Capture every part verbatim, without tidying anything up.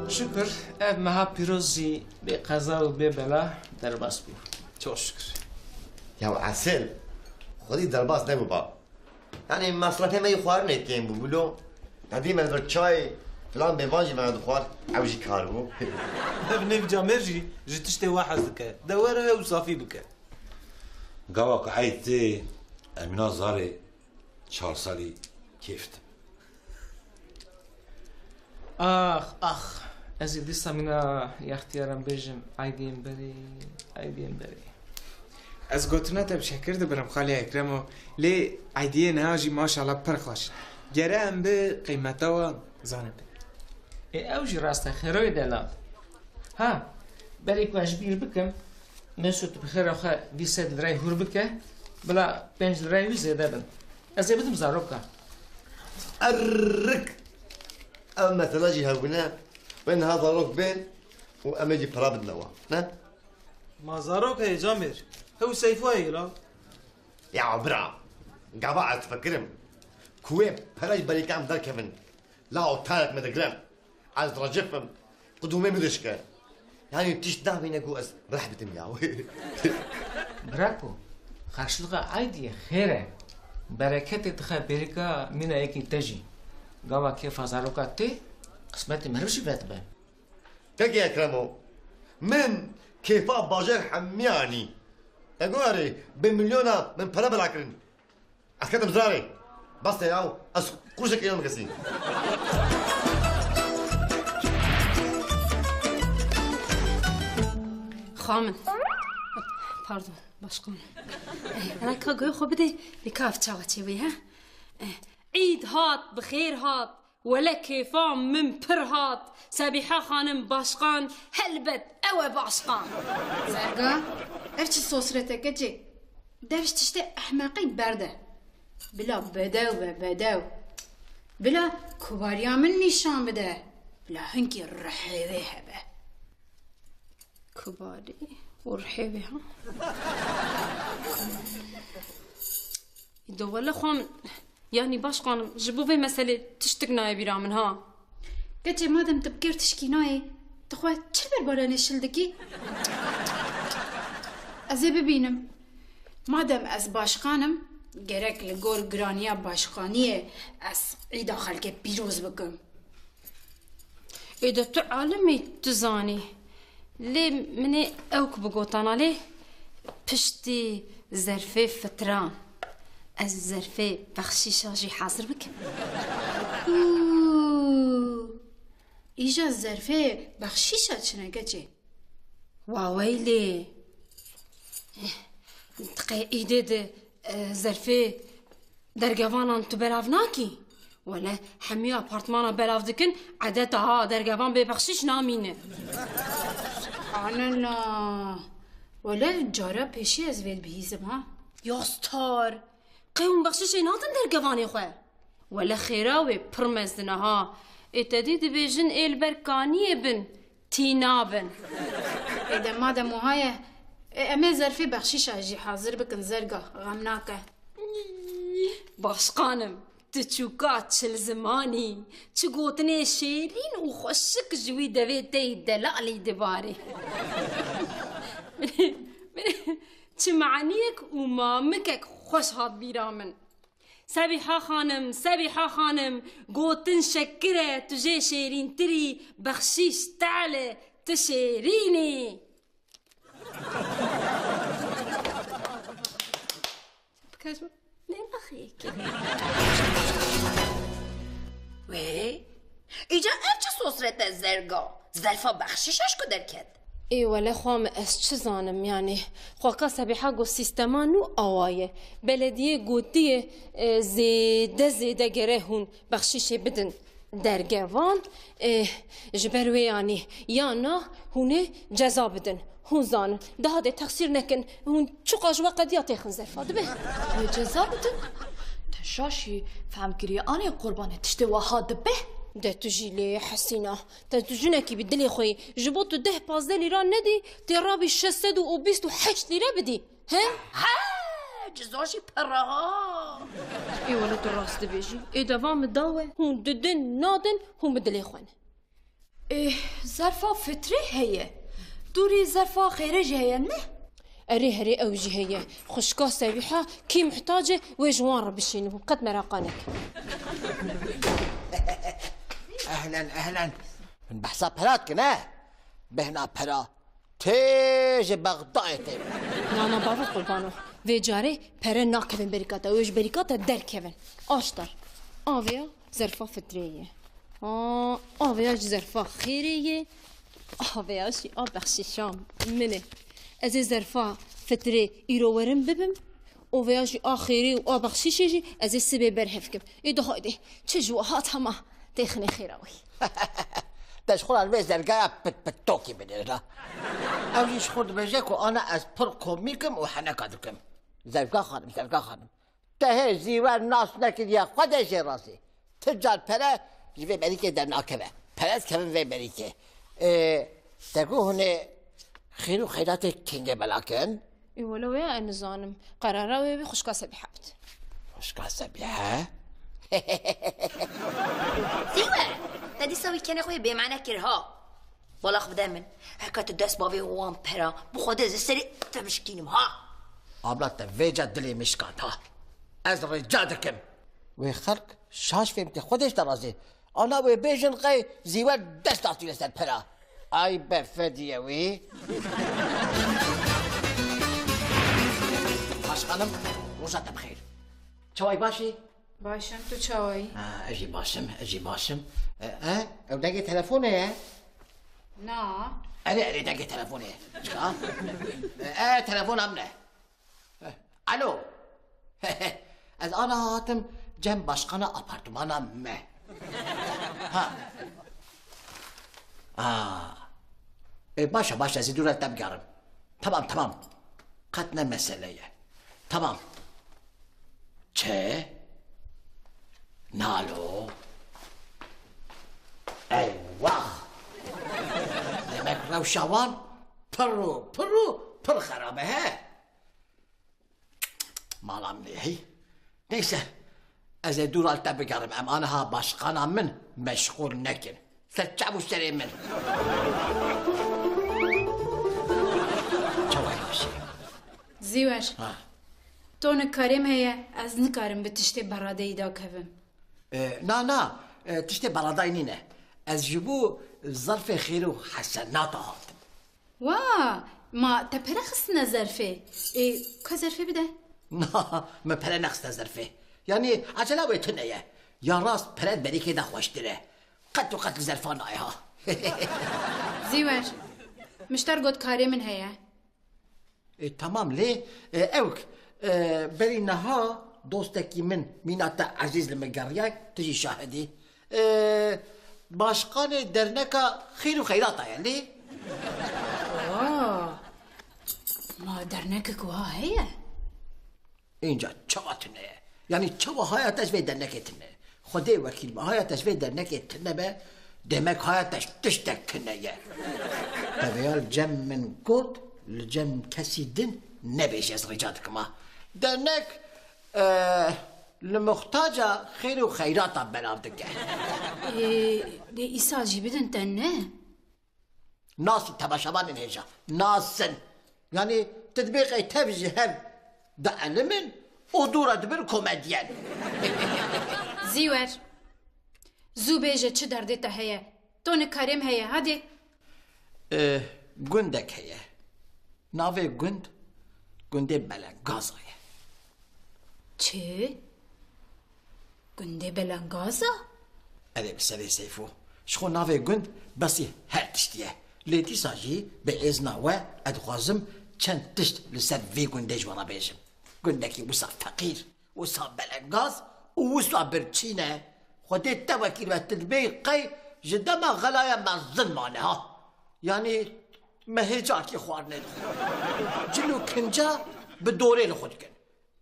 Şikir, ev meha pîroz jî bê qeza û bê bela derbas bû. Çok şükür. Ya Esil, xwedî derbas nebû ba. Yanî mesrefê me yê xwarinê kêm bû, bilo. Nedî me li vir çay filan bêvan jî me dixwar, ew jî kar bû. Ev nêv camêr jî ji tiştê we hez dike. De were ew safî bike. Gava ku ey tê, Emîna zarê çar salî kêf didim. Ax, ax. Ez ê dîsa mîna Yextiyaran bêjim, eydiyên berê, eydiyên berê. Ez gotina te bi şekir dibirim, Xalê Ekremo, lê eydiyê niha jî maşallah pir xweş. Gere em bi qîmeta wan zanibin. Ê, ew jî rast e, xêroyê delal. Ha, berê ku ez ji bîr bikim, Mesûd bi xêra xwe vî sed lirayê hûr bike, bila pênc lirayê wî zêde bin. Ez ê bidim zaroka. Errik! Ev mesela jî hewbûn e. Wê niha zarok bên û em ê jî pera bidine wan. Ne? Ma zarok heye camêr. Hew Seyfo heye la. Ya bira. Gava ez difikirim. Ku wê pere ji berîka em derkevin. La otelek me digire. Ez recif im. Qudûmê min dişke. Yanî tişt nabîne ku ez reh bidim ya. Bira ku, xerçlixa eydiyê xêr e. Bereketê dixe berîka mîna yekî te jî. Gava kêfa zaroka tê, qismetê meriv jî vedibe. Kekê Ekremo, min kêfa bajêr hemiya anî. Te got erê, bi milyona min pere bela kirin. Ez ketim zarê. Bes te yaw, ez qurşek ênim kesî. Xamin. Pardon, başkan. Eh, reka goy xwe bide, nika ev çawa çêbûye, he? Eh, Îd hat, bi xêr hat. Wele kêfa min pir hat. Sebîha xanim başkan, helbet ew e başkan. Zerga, ev çi sosreteke cê? Dev ji tiştê ehmeqî berde. Bila bedew be, bedew. Bila kubariya min nîşan bide. Bila hinkî rihê wê hebe. Kubarî û rihê wê ha? Îdo wele xwe min, yanî başkanim, ji bo vê meselê tiştik nayê bîra min ha. Keçê madem tu bi kêr tişkî nayê, tu xwe çi ber baranê şil dikî? Ez ê bibînim. Madem ez başkanim, gerek li gor giraniya başkaniyê ez îda xelkê pîroz bikim. Ê de tu alim î, tu zanî. Lê min ê ewk bigotana lê piştî zerfê fitiran. Ez zerfê bexşîşa jî hazir bikim. Û, îja zerfê bexşîşa çi ne keçê? Waweylê. Diqê îdê di, e, zerfê dergevanan tu belav nakî? Wele hemî apartmana belav dikin, edeta ha dergevan bê bexşîş namîne. Subhanallah. Wele cara pêşî ez vê dibihîzim ha. Ya star. Qey hûn bexşîşê nadin dergevanê xwe? Wele xêra wê pir mezin e ha. Ê te dî dibêjin ê li ber kaniyê bin, tîna bin. Ê de madem wiha ye, ê, em ê zerfê bexşîşa jî hazir bikin Zerga, xem nake. Başqanim, tu çûka çil zimanî, çi gotinê şêrîn û xweşik ji wî devê te yî delalî dibarê. Çi maniyek û mamikek xweş hat bîra min. Sebîha xanim, Sebîha xanim, gotin şekir e, tu jê şêrîntir î, bexşîş tehl e, tu şêrîn î. Bikej min. Ne naxê yekê. Wê? Îca ev çi sosret e zerga? Zerfa bexşîş e ji ku derket? Ê wele xwe min ez çi zanim, yanî xwaka Sebîha got sîstema nû awa ye. Belediyê gotiye, e, zêde zêde gere hûn bexşîşê bidin dergevan, e, ji ber wê yanî ya na hûnê ceza bidin. Hûn zanin. Daha dê texsîr nekin. Hûn çiqa ji we qediya têxin zerfa dibe. Wê ceza bidin? Te şaşî fehm kiriye. Anê qurbanê tiştê wiha dibe? De tu jî lê Hesîna. Te tu jinekî bi dilê xwe yî. Ji bo tu deh pazdeh lîra nedî, tê rabî şeş sed û bîst û heşt lîre bidî. He? He, ceza jî pere ha. Ê wele tu rast dibêjî. Ê deva min da we. Hûn didin, nadin, hûn bi dilê xwe ne. Eh, zerfa fitrê heye. Dûrî zerfa xêrê jî heye, ne? Erê herê ew jî heye. Xwişka Sebîha kî muhtac e, wê ji wan re bişînibû. Qet meraqa neke. Ehlen, ehlen. Min behsa pera dikin, he? Bêhna pera. Tê ji Bexdayê tê. Na, na, bavê qurbano. Vê carê pere nakevin berîka te. Wê ji berîka te derkevin. Aştar. Avêya zerfa fitrê ye. Aa, avêya jî zerfa xêrê ye. Avêya jî a bexşîşan min e. Ez ê zerfa fitrê îro werim bibim. Ovêya jî a xêrê û a bexşîşê jî ez ê sibê berhev kim. Ê de haydê, çi ji we hat hema têxinê xêra wî. Te ji xwe re li vê zergaya pit pit tokî binêre. Ew jî ji xwe dibêje ku ana ez pir komîk im û heneka dikim. Zerga xanim, Zerga xanim. Te hê Zîwer nas nekiriye, Xwedê jê razî. Ti car pere ji vê berîkê dernakeve. Pere dikevin vê berîkê. Ê, te got hûn ê xêr û xeyratê kengê belakin? Ê wele wê ya ez nizanim. Qerara wê bî xwişka Sebîha bit. Xwişka Sebîha? Zîwer, te dîsa wî kenê xwe yê bêmane kir ha. Balax bide min. Heke tu dest bavê wan pera, bi Xwedê ez ê serê te bişkînim ha. Abla te vêca dilê min şikand ha. Ez rica dikim. Wê xelk şaş fêm ke Xwedê ji te razî. Ana wê bêjin qey Zîwer dest astîne ser pera. Ay be fediye wî. Başkanım, roja te bixêr. Çaway başî? Baş im, tu çawayî? Ha, ez jî baş im, ez jî baş im. E, e, ew dengê telefonê ye? Na. Erê, erê, dengê telefonê ye. Çika? E, e, telefona min e. Alo. Ez ana hatim cem başkana apartmana me. Ha. Aa. E, başa, başa, ez ê dû re te bigerim. Tamam, tamam. Qet ne mesele ye. Tamam. Çi? Nalo. Eyvah. Demek rewşa wan pir û pir û pir xerab e, he? Mala min ê hey. Neyse, ez ê dû re li te bigerim. Em aniha başqana min meşxûl nekin. Ser çav û serê min. Çawa ye Ayşe? Zîwer. Ha. Tonik karê min heye, ez nikarim bi tiştê beradeyî dakevim. E, na, na, e, tiştê beradayî nîne. Ez ji bo zerfê xêr û hesenata hatim. Wa, ma te pere xistine zerfê? Ê, ka zerfê bide. Na, min pere nexiste zerfê. Yanî, ecela wê tune ye. Ya rast pere berîkê de xweştir e. Qet û qet li zerfa nayê ha. Zîwer, mişter got karê min heye. E, tamam lê, e, ewk, e, berî niha dostekî min, mîna te ezîz li min geriya, tu jî şahid î. E, başkanê derneka xêr û xeyrata ye lê. Aa, ma dernekek wiha heye? Înca çawa tune ye? Yanî çawa haya te ji vê dernekê tune? Xwedê wekîl be, haya te ji vê dernekê tune be, demek haya te ji tiştek tune ye. Te vêya li cem min got, li cem kesî din nebêje, ez rica dikim ha. Dernek, e, li muxtaca xêr û xeyrata belav dike. Ê, dê îsal jî bidin te ne? Nasin temaşevanên hêja. Nasin. Yanî tu dibê qey tev ji hev dielimin û dû re dibin komedyen. Zîwer. Zû bêje çi derdê te heye. Tonik karê min heye, hadê. E, gundek heye. Navê gund, gundê Belengaza ye. Çi? Gundê Belengaza? Erê bi serê Seyfo. Ji xwe navê gund besî her tiştî ye. Lê dîsa jî bi êzna we ez dixwazim çend tişt li ser vê gundê ji we re bêjim. Gundekî wisa feqîr, wisa belengaz û wisa birçî ne. Xwedê te wekîl be, tu dibêyî qey ji dema xelaya mezin mane ha. Yanî me hê carkî xwarinê dixwe. Cil û kinca bi dorê li xwe dikin.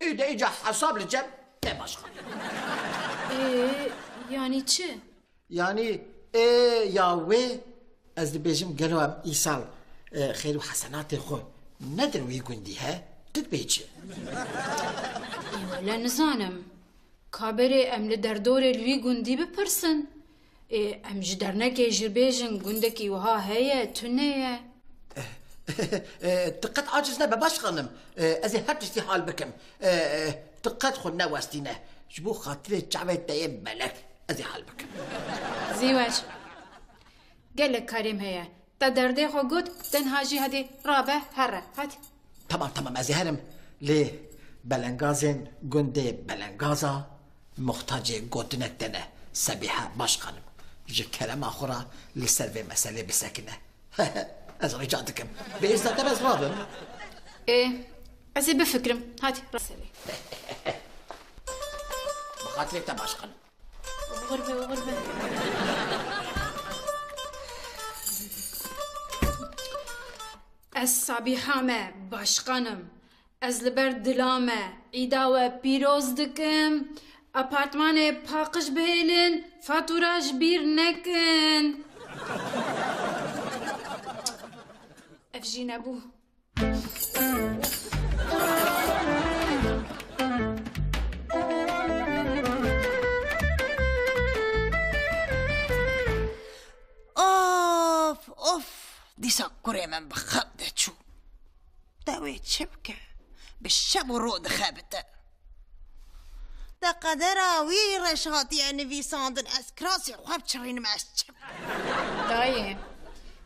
Ê de îca hesab li cem te başqan. Ê, yanî çi? Yanî ê ya wê, ez dibêjim gelo em îsal, e, xêr û hesenatê xwe nedin wî gundî he? Tu dibê çi? Ê, wele nizanim. Ka berê em li derdorê li wî gundî bipirsin. Ê, em ji dernekê jî bêjin gundekî wiha heye, tune ye. E, tu qet aciz nebe başxanim. E, ez ê her tiştî hal bikim. E, e, tu qet xwe newestîne. Ji bo xatirê çavê te yê belek ez ê hal bikim. Zîwer. Gelek karê me heye. Te derdê xwe got, tenha jî hadi rabe here. Hadi. Tamam, tamam, ez ê herim. Lê belengazên gundê Belengaza muhtacê gotinek te ne, Sebîhe başxanim. Ji kerema xwe re li ser vê meselê bisekine. Ez rica dikim. Bi êzna te ez rabim. Ê, ez ê bifikirim. Hadi, rastselê. Bi xatirê te başxanim. Oxir be, oxir be. Ez Sabîha me, başqan im. Ez li ber dila me îda we pîroz dikim. Apartmanê paqij bihêlin, fatura ji bîr nekin. Ev jî nebû. Of, of, dîsa kurê min bi xew de çû. Te wê çi bike? Bi şev û ro dixebite. Te qedera wî reş hatiye nivîsandin, ez kirasê xwe biçirînim, ez çi bikim? Dayê,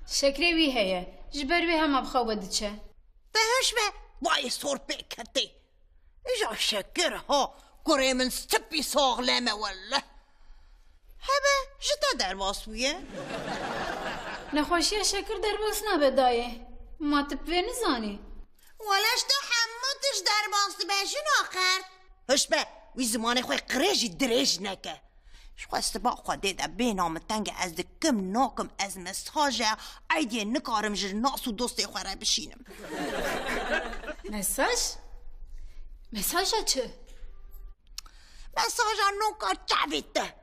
şekrê wî heye, ji ber wê hema bi xew ve diçe. Te hiş be, bayê sor pê ketê. Îja şekir ha, kurê min stipî saxlem e welle. Hebe, ji te derbas bûye. Nexweşiya şekir derbas nabe dayê. Ma tu bi vê nizanî? Wele ji te hemû tişt derbas dibe jina xert. Hiş be, wî zimanê xwe qirêj jî dirêj neke. Ji xwe siba Xwedê de bêhna min teng e, ez dikim nakim, ez mesaje eydiyê nikarim ji nas û dostê xwe re bişînim. Mesaj? Mesaja çi? Mesaja noka çavê te.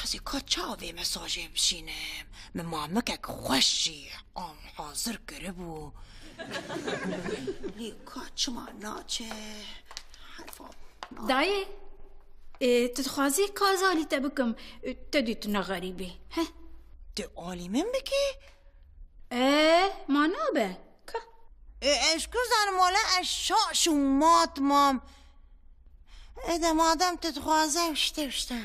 Ez ê ka çawa vê mesajê bişînim? Min mamikek xweş jî am hazir kiribû. Lê ka çima naçe? Herfa. Dayê, e, tu dixwazî ka ez alî te bikim, e, te dî tu ne xerîbî, he? Tu alî min bikî? E, ma nabe. Ka? E, ez ku zanim wele ez şaş û mat mam. E de madem tu dixwaze, işte, işte.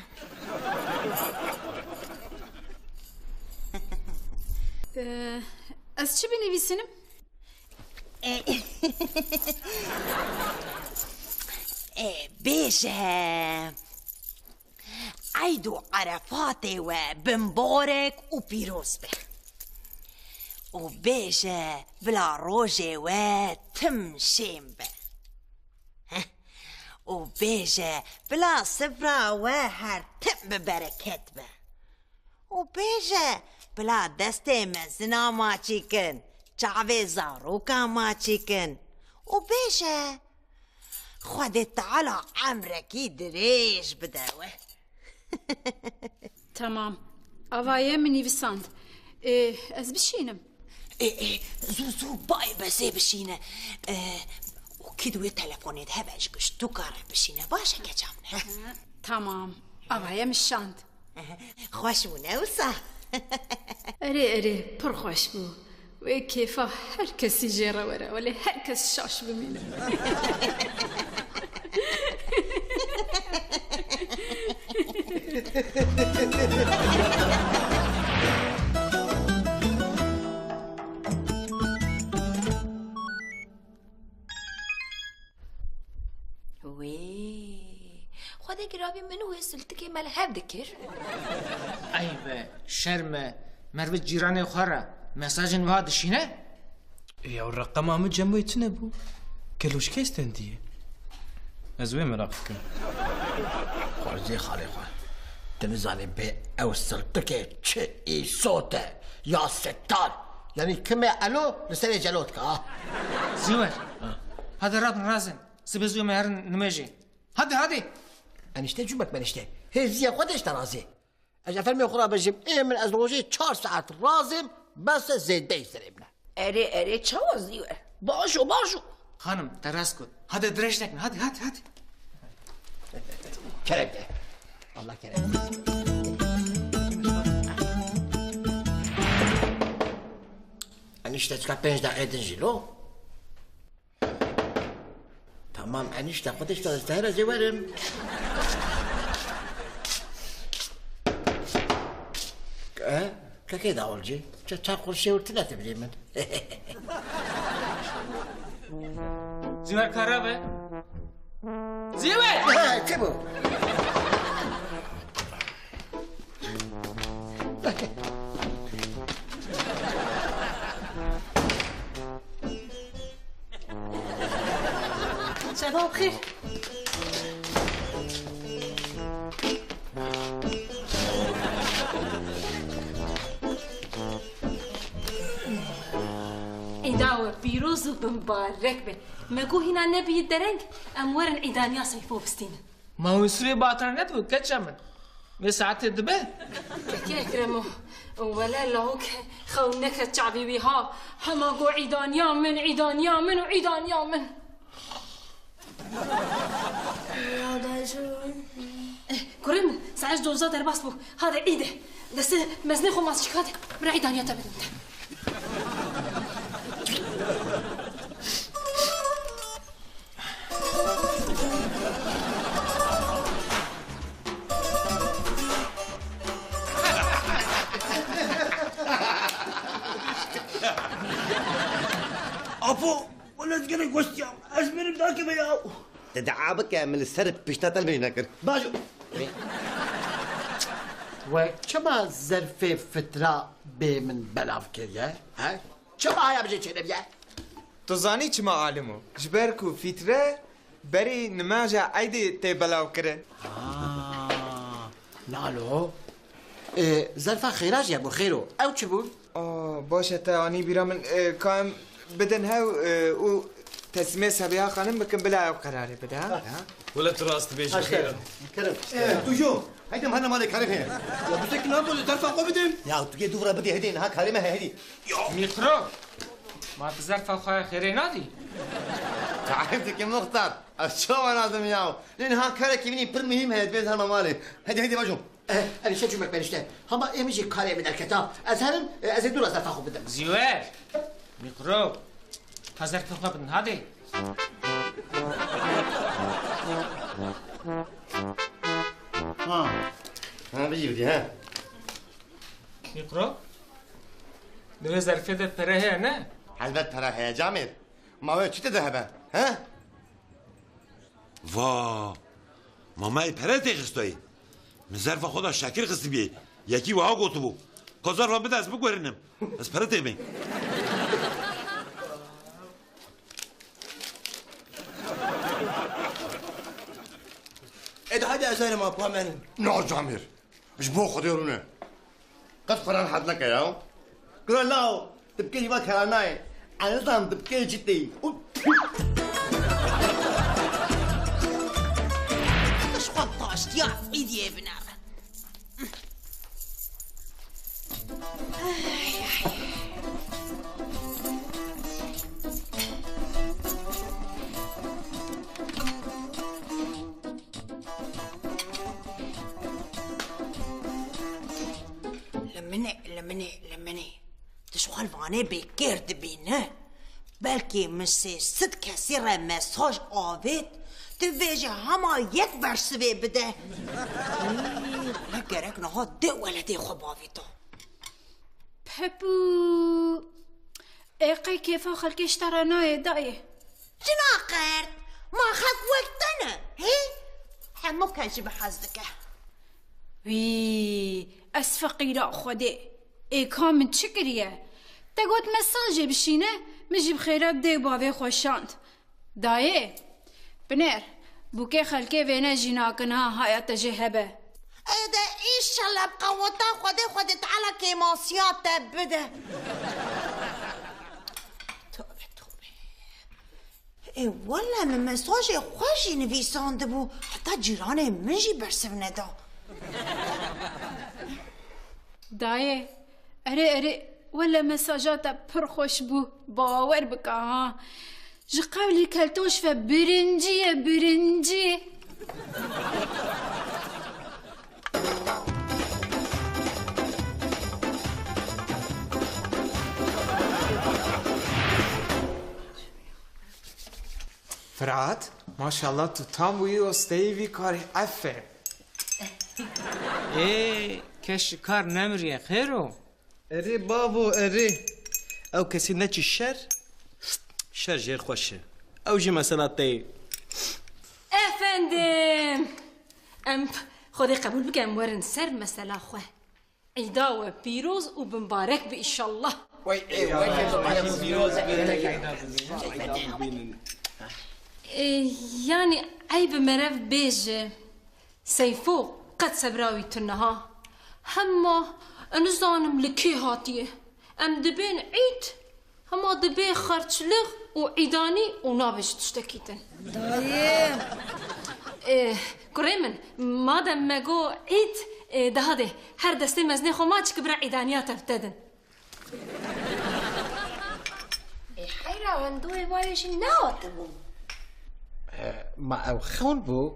E, ez çi binivîsinim? E, e, bêje. Eyd û Erefatê we bimbarek û pîroz be. Û bêje bila rojê we tim şên be. Heh. Û bêje bila sifra we her tim bi bereket be. Û bêje bila destê mezina maçî kin, çavê zaroka maçî kin. Û bêje Xwedê Teala emrekî dirêj bide we. Tamam. Ava ye min nivîsand. Ê, ez bişînim. Ê, ê, zû, zû, bayê besê bişîne. Ê, û kî di wê telefonê de hebe ji gişt tu kare bişîne. Baş e keça min, he? Tamam. Ava ye min şand. Xweş bû, ne wisa? Erê, erê, pir xweş bû. Wê kêfa her kesî jê re were, welê her kes şaş bimîne. Wê. Xwedê girabî min û wê siltikê me li hev dikir. Eyb e, şerm e, meriv cîranê xwe re mesajên wiha dişîne? Ya reqema min cem wê çi nebû? Gelo ji kê stendiye? Ez wê meraq dikim. Xwarzê xalê xwe. Tu nizanî bê ew siltikê çi îsot e ya settar. Yanî kimê elo li serê celo dike ha. Zîwer. Ha. Hadi rabin razin. Sibê zû me herin nimêjê. Hadi, hadi. Enişte cumek menişte. Hêziya xwe de işte razî. Ez ji fermê xwe re bêjim, ê min ez rojê çar saet razim, bes e zêdeyî serê min e. Erê, erê, çawa Zîwer? Baş o, baş o. Xanim, te rast got. Hadi dirêj nekin, hadi, hadi, hadi. Kerem de. Allah kerem. Enişte çika pênc deqê din jî lo. Tamam enişte, xwe de işte ez te here zê werim. E, kekê dawulcî, çe çar qurşê û tine te bilê min. Zîwer kara be. Zîwer! He, çi bû? Şeva xêr. Îda we pîroz û bimbarek be. Me got hîna nebî dereng, em werin îdaniya Seyfo bistînin. Ma hûn sibê bi atan nedibû, keça min? Vê saetê dibe? Kekê Ekremo, wele lawik xewn neke çavî wî ha. Hema go îdaniya min, îdaniya min û îdaniya min. Eh, kurê min, saet dozda derbas bû. Hadi îde. Destê mezinê xwe mas çik hadi. Min îdaniya te bidim te. Apo, wele ez gelek westiyam. Ez mirim dakeve ya. Te dua bike, min li ser pişta te li min nekir. Bajo. We çima zerfê fitra bê min belav kiriye? He? Çima haya bijê çênebiye? Tu zanî çima alim o? Ji ber ku fître berî nimaja eydê tê belav kirin. Aa, nalo. E, zerfa xêra jî hebû, xêro. Ew çi bû? Aa, baş e, te anî bîra min, e, ka em bidin hew, e, û teslîmê Sebiha xanim bikin, bila ew qerarê bide, ha? Ha. Wele tu rast dibêjî, xêr e. Kerem. E, tu jo. Heydi em hene malê karê heye. Ya tu sekî nabo li zerfa xwe bidin. Ya tu yê dûvra bidê hêdî, niha karê me heye hêdî. Mîkro. Ma tu zerfa xwe xêrê nadî? Tarîf dike muxtar. Ez çawa nadim ya? Lê niha karekî min pir muhîm heye, divê ez herma malê. Heydi, heydi, bajo. Eh, enişte cumek benişte. Hama ê min jî karê min derketa. Ez herim, eh, ez ê dûra zerfa xwe bidim. Zîwer. Mîkro. Hazir xwe bin, hadi. Ha. Ha, bijî bidî, ha. Mîkro. Di vê zerfê de pere heye, ne? Helbet pere heye, Camêr. Ma wê çi tê de hebe, he? Va, ma me pere têxistoyê. Min zerfa xwe de şekir xistibiyê. Yekî wiha gotibû, ka zerfa bide ez biguherinim. Ez pere têxibînim. Ê de hadi ez herim apa menim. Na Camêr. Ji bo Xwedê rûne. Qet xwe re rehet neke ya. Kuro law, tu bi kê jî va kera nayê. Ez nizanim tu bi kê çi tê. Ji xwe taştiya îdiyê binere. Li min e, li min e, li min e. Tu ji xwe li vanê bêkêr dibî, ne? Belkî min sê sed kesî re mesaj avêt, tu vêjî hema yek bersivê bide. Î, ne gerek niha dê weledê xwe bavîta. Pepû! Ê qey kêfa xelkê ji te re nayê dayê. Çi naqert? Ma xelk wek te ne? Hê? Muke jî bi hez dike. Wî, ez feqîra Xwedê. Ê ka min çi kiriye? Te got me sazê bişîne, min jî bi xêra bi dê û bavê xwe şand. Dayê, binêr, bûkê xelkê vêne jî nakin ha, haya te jê hebe. Ê de înşallah bi qeweta Xwedê, Xwedê Teala kêmasiya te bide. Tobe, tobe. Ê, wele min mesajê xwe jî nivîsandibû, heta cîranê min jî bersiv neda. Dayê, erê, erê, wele mesaja te pir xweş bû, bawer bike ha. Ji qewlî keltoş ve birincî ye, birincî. Firat, maşallah tu tam wî osteyî vî karî, eferin. Ê, kes ji kar nemiriye, xêr o? Erê bavo, erê. Ew kesî neçî şer, şer jê xweş e. Ew jî mesela te ye. Efendim, em Xwedê qebûl bike, em werin ser mesela xwe. Îda we pîroz û bimbarek bi, înşallah. Wey, ê, weke pîroz bi. E, yanî eyb merev bêje. Seyfo qet sebra wî tune ha. Hema, ez nizanim li kê hatiye. Em dibên îd, hema dibê xerçlix û îdanî û nabe ji tiştekî din. Dayê. Ê, kurê min, madem me got îd, ê, de hadê, her destê mezinê xwe ma çi ki bira îdaniya te bi te din. Ê, heyra, hindû ê wayê jî nehatibû. E, ma ew xewn bû?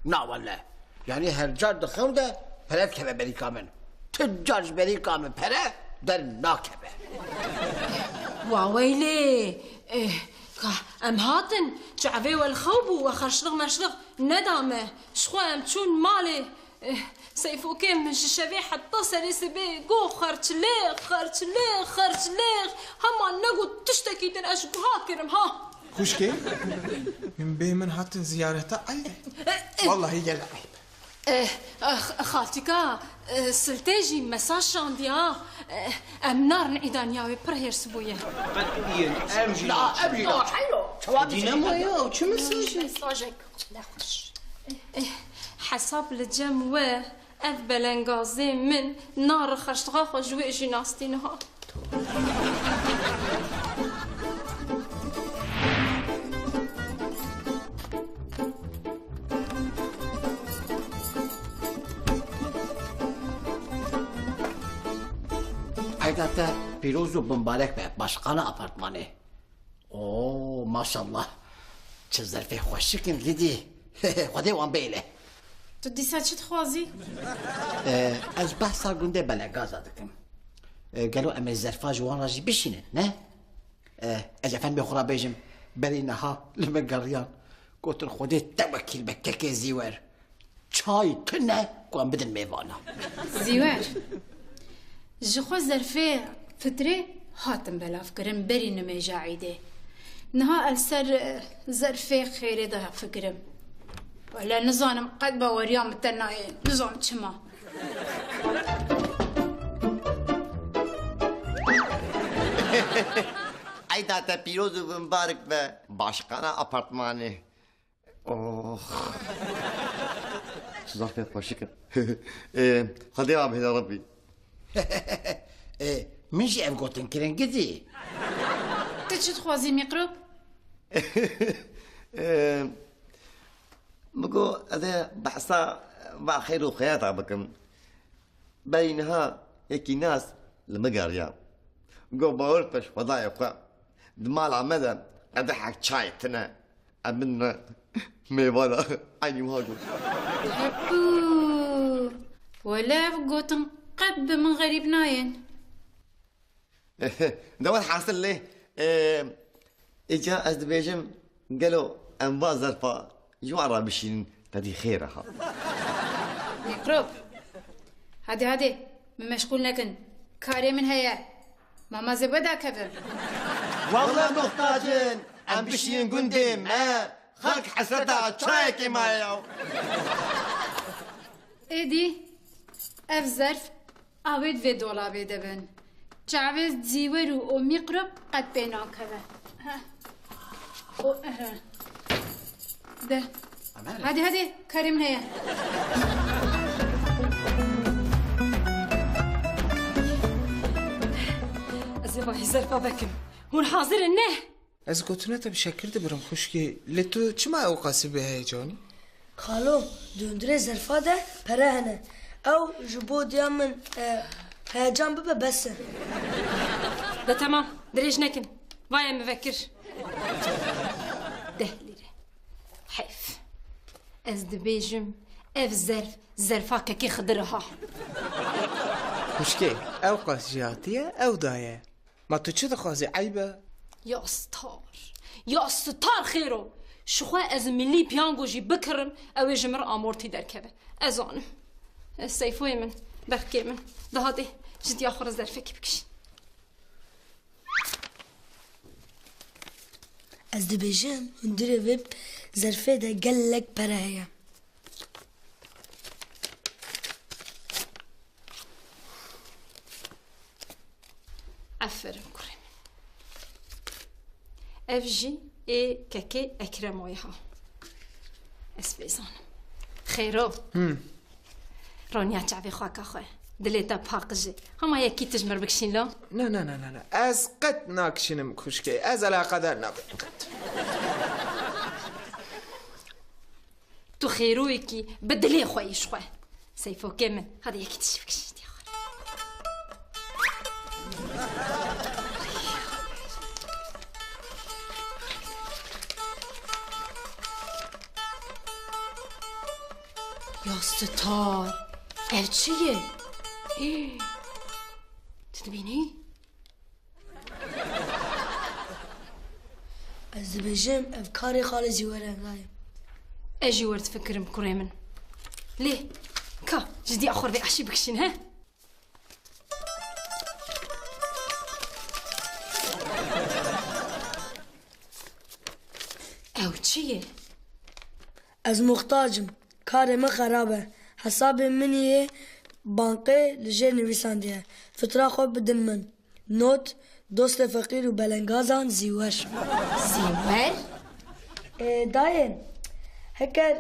Na wele. Yanî her car di xewn de pere dikeve berîka min. Tu car ji berîka min pere dernakeve. Wa weylê. E, ka em hatin, çavê we li xew bû, we xerçlix merçlix neda me. Ji xwe em çûn malê. Eh, Seyfokê min ji şevê heta serê sibê got, "Xerçlêx, xerçlêx, xerçlêx." Hema negot tiştekî din, ez ji guha kirim ha. Xwişkê, min bê min hatin ziyareta eyde. Wallahî gel eyb. Eh, eh, xaltîka, eh, Siltê jî mesaj şandiya. Eh, em narin îdaniya wê, pir hêrs bûye. Qet yên, em jî na, em jî na. Çawa dîne ma ya, çi mesajê? Mesajek nexweş. Eh, hesab li cem we, ev belengazê min nare xerçlixa xwe ji wê jî nas tî niha. Eyda te pîroz û bimbarek be, başqana apartmanê. Oo, maşallah. Çi zerfê xweşik in gidî. Xwedê wan bêle. Tu dîsa çi dixwazî? Ee, ez behsa gundê Belegaza dikim. Ee, gelo em ê zerfa ji wan re jî bişînin, ne? Ee, ez efendimê xwe re bêjim, berî niha li min geriyan. Gotin, "Xwedê te wekîl be kekê Zîwer." Çay tune ku em bidin mêvana. Zîwer, ji xwe zerfê fitrê hatin belavkirin berî nimêja Îdê. Niha ez ser, eh, zerfê xêrê de fikirim. Wele nizanim qet baweriya min te nayê, nizanim çima. Eyda te pîroz û bimbarik be, başqana apartmanê. Oh. Çi zaf pê xweşik e. Ê, Xwedê abihêle Rebbî. Ê, min jî ev gotin kirin gidî. Tu çi dixwazî, mîqrob? Ê, min got, ez ê behsa va xêr û xeyata bikim. Berî niha yekî nas li min geriya. Got, "Bawer bike ji Xwedayê xwe. Di mala me de qedehek çayê tune." Em bin me mêvana eynî wiha got. Hepû! Wele ev gotin qet bi min xerîb nayên. De welhasil lê, e, îca ez dibêjim, gelo em va zerfa ji wan re bişînin, qedî xêr e ha. Mîqrob. Hadê, hadê, min meşxûl nekin. Karê min heye. Mama zê vedakevim. Walla muhtac in, em bişînin gundê me. Xelk hesreta çayekê maye ya. Êdî ev zerf awêt vê dolabê de bin. Çavê zîwer û o mîkrop qet pê nakeve. Heh. O, ehe. De. Hadi, hadi, karê min heye. Ez ê vahî zerfa vekim. Hûn hazir in, ne? Ez gotina te bi şekir dibirim xwişkê. Lê tu çima ew qasî bêheyecan î? Xalo, di hundirê zerfa de pere hene. Ew ji bo diya min, e, heyecan bibe bes e. De temam, dirêj nekin. Vaye min vekir. Deh lîre. Heyf. Ez dibêjim, ev zerf, zerfa kekê Xidir e ha. Xwişkê, ew qas jî hatiye, ew daye. Ma tu çi dixwazî, eyb e? Ya star, ya star xêro. Ji xwe ez milî piyango jî bikirim, ew ê ji min re amortî derkeve. Ez zanim. Ez Seyfoyê min, berxkê min. Daha dê, ji diya xwe re zerfekî bikişîn. Ez dibêjim, hundirê vê zerfê de gelek pere heye. Aferin kurê min. Ev jî ê kekê Ekremoyê ha. Ez vê zanim. Xêro. Hmm. Roniya çavê xwe ka xwe. Dilê te paqij e. Hema yekî tu ji mir bikişîn lo? Na, na, na, na, na. Ez qet nakişînim xwişkê. Ez eleqedar nabim qet. Tu xêroyekî bi dilê xwe yî ji xwe. Seyfokê min, hadi yekî tişt bikişî diya xwe. Ya Sitar, ev çi ye? Hî, tu dibînî? Ez dibêjim, ev karê xalê Zîwer e, dayê. Ez jî wer difikirim, kurê min. Lê, ka, ji diya xwe re vê eşî bikişîn, he? Ew çi ye? Ez muxtac im. Karê min xerab e. Hesabê min yê bankê li jêr nivîsandiye. Fitra xwe bidin min. Not, dostê feqîr û belengazan Zîwer. Zîwer? Ê, dayê, heker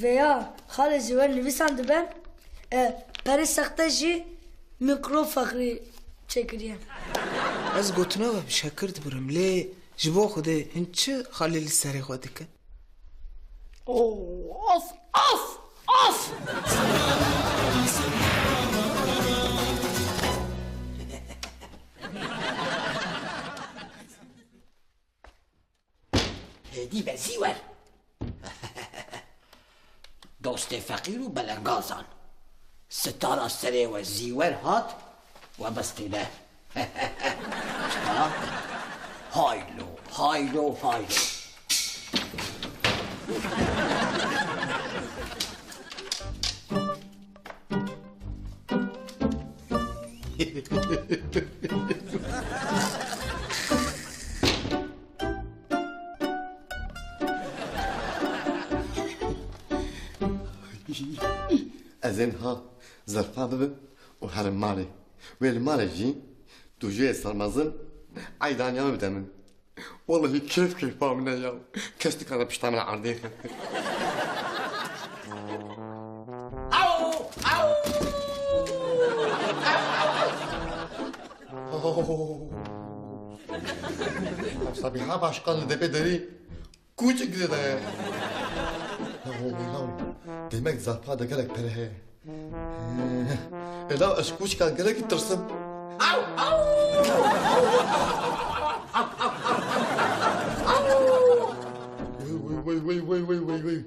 vêya xalê Zîwer nivîsandibe, e, perê sexte jî mîkro feqîrî çêkiriye. Ez gotina we bi şekir dibirim, lê ji bo Xwedê hûn çi xalê li serê xwe dikin? Oh, of, of, of! Hêdî be Zîwer. Dostê feqîr û belengazan. Sitara serê we Zîwer hat, we bistîne. Çima? Haylo, haylo, haylo. Ez ê niha zerfa bibim û herim malê. Wê li malê jî tu jûyê sermezin eydaniya bide min. Wellahî kêf kêfa min e ya. Kes nikare pişta min erdê xe. Aw! Aw! Aw! Sabiha başkan li depê derî kûçik zêde ye. Aw, aw. Demek zerfa de gelek pere heye. Ê, law ez kûçika gelekî tirsim. Wey, wey, wey.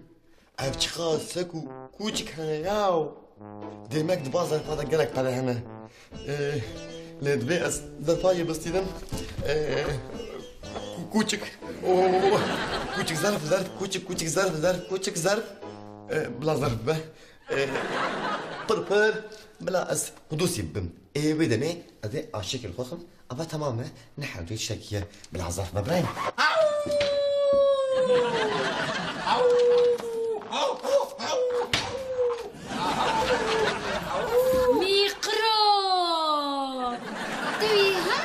Ev çiqas sek û kûçik hene yaw. Demek di van zerfa de gelek pere hene. Ê, lê divê ez zerfa yê bistînim. Ê, kû-, kûçik. Oo, kûçik zerf, zerf, kûçik, kûçik zerf, zerf, kûçik zerf. Ê, bila zerf be. Ê, pir pir, bila ez qudusî bibim. Ê, wê demê ez ê aşikê li xwe xim, ava temam e, ne hewce tiştekî ye, bila zerf be birayê min. Mîqro! Tu wî ha?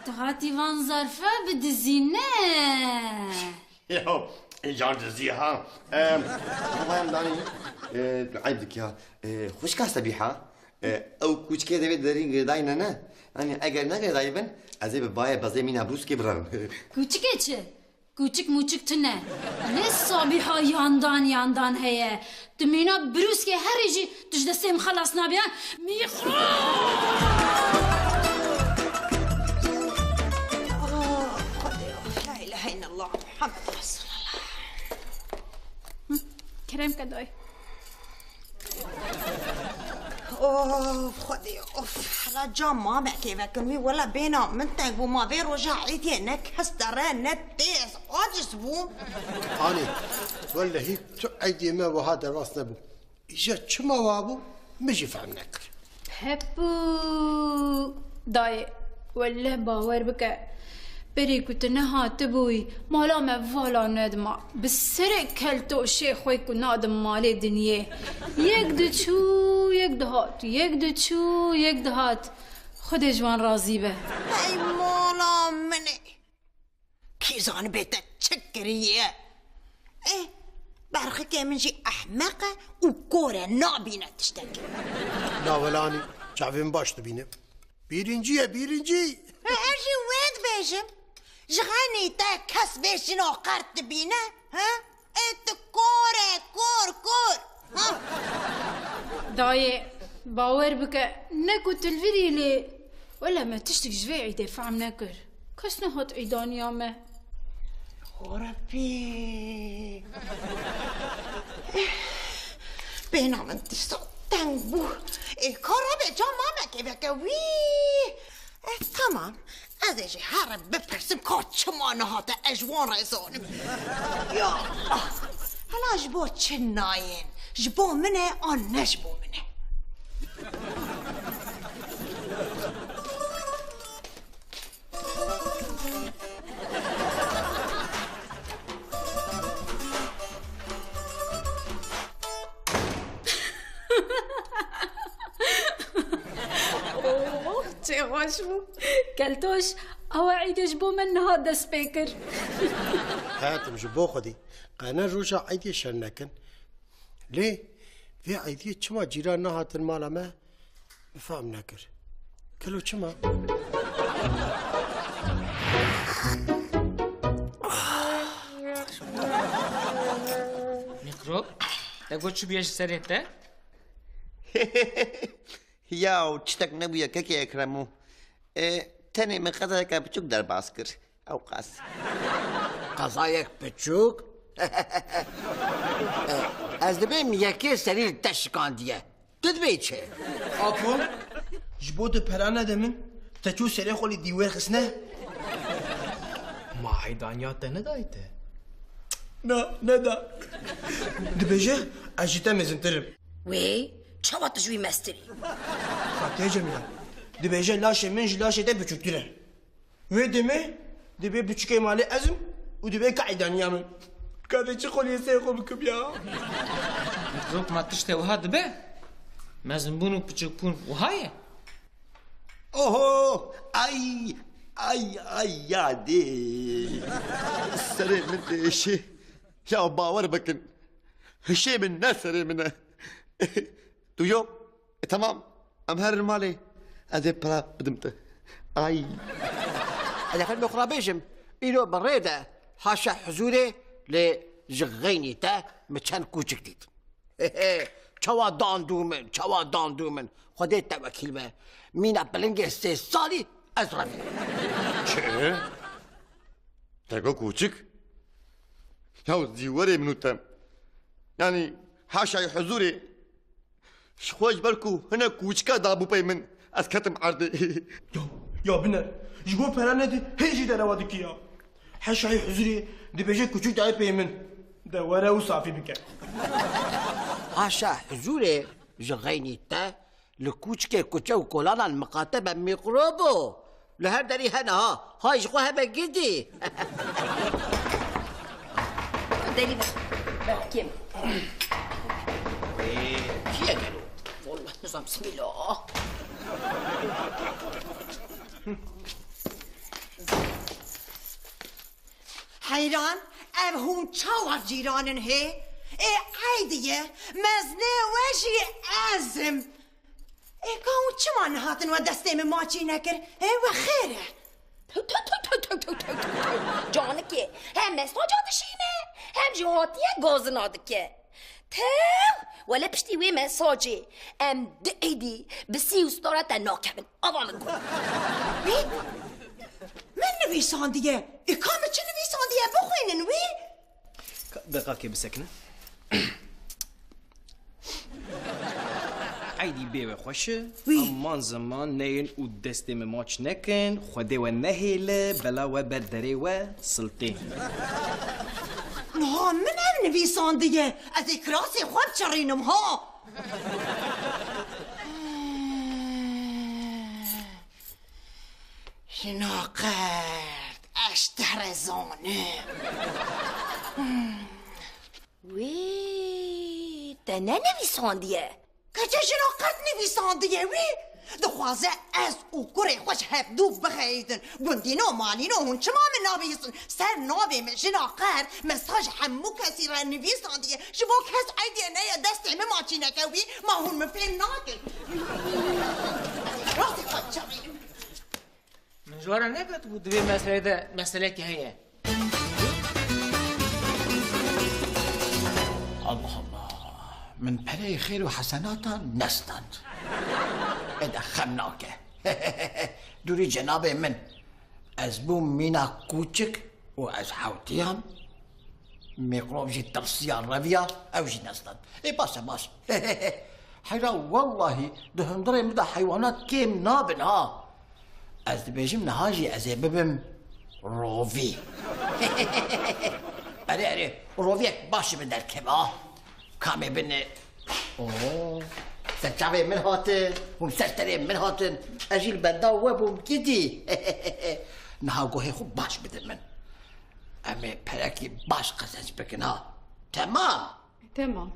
Tu hatî van zarfa bidizîne? Ya, îcar dizî ha. Em, Xwedayê danî, e, tu eyb dikî ha. E, xwişka Sebîha, e, ew kûçikê de vê derî girêdayî ne, ne? Yanî eger ne girêdayî bin, ez ê bi bayê bezê mîna brûskê biravim. Kûçikê çi? Kûçik mûçik tune. Lê Sabîha yandan yandan heye. Tu mîna brûskê herî jî tu ji destê min xelas nabî, ha? Mîqro! Ah, Xwedê, la ilahe illallah, Muhammed Resulullah. Hı, kerem ke dayê. Of, Xwedê, of. Hela ca mamekê vekin wî, wela bêhna min teng bû. Ma vê roja Îdiyê ne kes dere, ne tê, ez aciz bûm. Anê, wellehî tu Îdiyê me wiha derbas nebû. Îja çima wa bû, min jî fehm nekir. Hepû dayê, welleh bawer bike, berî ku tu nehatibûyî, mala me vala nedima. Bi serê keltoşê xwe ku nadim malê dinyê. Yek diçû, yek dihat, yek diçû, yek dihat. Xwedê ji wan razî be. Ey mala min e. Kî zanibê te çi kiriye? Eh, berxikê min jî ehmeq e û kor e, nabîne tiştekî. Navelanî, çavên baş dibîne. Bîrincî ye, bîrincî. He, ez jî wê dibêjim. Ji xeynî te kes vê jina qert dibîne, he? Ê tu kor e, kor, kor. Ha? Dayê, bawer bike, ne ku tu li vir î lê. Wele me tiştik ji vê îdê fehm nekir. Kes nehat îdaniya me. Xorepî. Bêhna min dîsa teng bû. Ê, ka rabe ca mamekê veke wî. E, tamam. Ez ê jî herim bipirsim ka çima nehate, ez ji wan re zanim. Ya Allah. Hela ji bo çi nayên? Ji bo min e an ne ji bo min e? Oh, çi xweş bû. Keltoş, ew îdê ji bo me niha dest pê kir. Heyatim ji bo Xwedê. Qe ne roja îdê şer nekin. Lê vê îdê çima cîran nehatin mala me? Min fehm nekir. Kelo çima? Mîkrop, te got çi bûye ji serê te? Yaw, tiştek nebûye kekê Ekremo. E, tenê min qezayeke biçûk derbas kir. Ew qas. Qezayek biçûk? E, ez dibêm yekê serî li te şikandiye. Tu dibê çi? Apo, ji bo tu pera nede min, te çû serê xwe li dîwêr xistine? Ma îdaniya te nedayî te? Na, neda. Dibêje, ez ji te mezintir im. Wê, çawa tu ji wî mestir î? Fatiye Cemîla, dibêje laşê min ji laşê te biçûktir e. Wê demê dibê biçûkê malê ez im û dibê ka îdaniya min. Ka vê çi xweliyê serê xwe bikim ya? Mikrop ma tiştê wiha dibe? Mezinbûn û piçûkbûn wiha ye? Oho! Ay! Ay, ay, yadê! Serê min diêşê. Ya bawer bikin. Hişê min ne serê min e. Tu yo. E, tamam. Em herin malê. Ez ê pira bidim te. Ay. Ez ê xelmê xwe re bêjim. Îro bi rê de haşa huzûrê lê ji xeynî te min çend kûçik dît. Çawa dandû min, çawa dandû min. Xwedê tewekîl be. Mîna pilingê sê salî ez revî. Çi? Te got kûçik? Ya zîwerê min û te. Yanî haşayê huzûrê. Ji xwe ji ber ku hinek kûçika dabû pey min, ez ketim erdê. Ya, ya biner. Ji bo pera nedî, hê jî derewa dikî ya. Heşayê huzurê dibêje kuçûk dayê pey min. De were û safî bike. Haşa huzurê ji xeynî te li kûçikê kuçe û kolanan miqate be mîqrob o. Li her derî hene ha. Hay ji xwe hebe gidî. Derî ver. Ber kêm. Ê, kî ye gelo? Wallah nizam, bismillah. Heyran, ev hûn çawa cîran in hê? Ê, eydî ye, meznê we jî ez im. Ê, ka hûn çima nehatin we destê min maçî nekir? Ê, we xêr e? Tew, tew, tew. Canikê, hem mesaja dişîne, hem jî hatiye gazina dike. Tew, wele piştî wê mesajê em di êdî bi sî û stara te nakevin. Ava min got. Wî? Min nivîsandiye. Ê, ka min çi nivîsandiye? Bixwînin wî. Ka-, deqakê bisekine. Eydî bê we xweş e. Wî. Aman zeman neyin û destê min maç nekin. Xwedê we nehêle, bela we ber derê we siltê. Niha min ev nivîsandiye. Ez ê kirasê xwe biçerînim ha. Jina qert, ez te re zanim. Wî, te nenivîsandiye? Keçe jina qert nivîsandiye wî. Dixwaze ez û kurê xwe ji hevdû bixeyidin. Gundîno malîno hûn çima min nabihîstin? Ser navê min jina qert mesaj hemû kesî re nivîsandiye. Ji bo kes eydê neye destê min maçî neke wî, ma hûn min fêm nakin. Rastî xwe çavînim. Min ji we re negot bû di vê meseleyê de meselekî heye? Allah Allah. Min pereyê xêr û hesenatan nestand. Ê de xem nake. Dûrî cenabê min. Ez bûm mîna kûçik û ez hewtiyam. Mîkrop jî tirsiya, reviya, ew jî nestan. Ê, baş e, baş. Heyra, wellahî, di hundirê min de heywanat kêm nabin, ha. Ez dibêjim, niha jî ez ê bibim rovî. Erê, erê, roviyek baş ji min derkeve, ha. Kamê bin e? Oo, ser çavê min hatin, hûn ser terê min hatin. Ez jî li benda we bûm gidî. Niha guhê xwe baş bidin min. Em ê perekî baş qezenc bikin ha. Temam. Temam.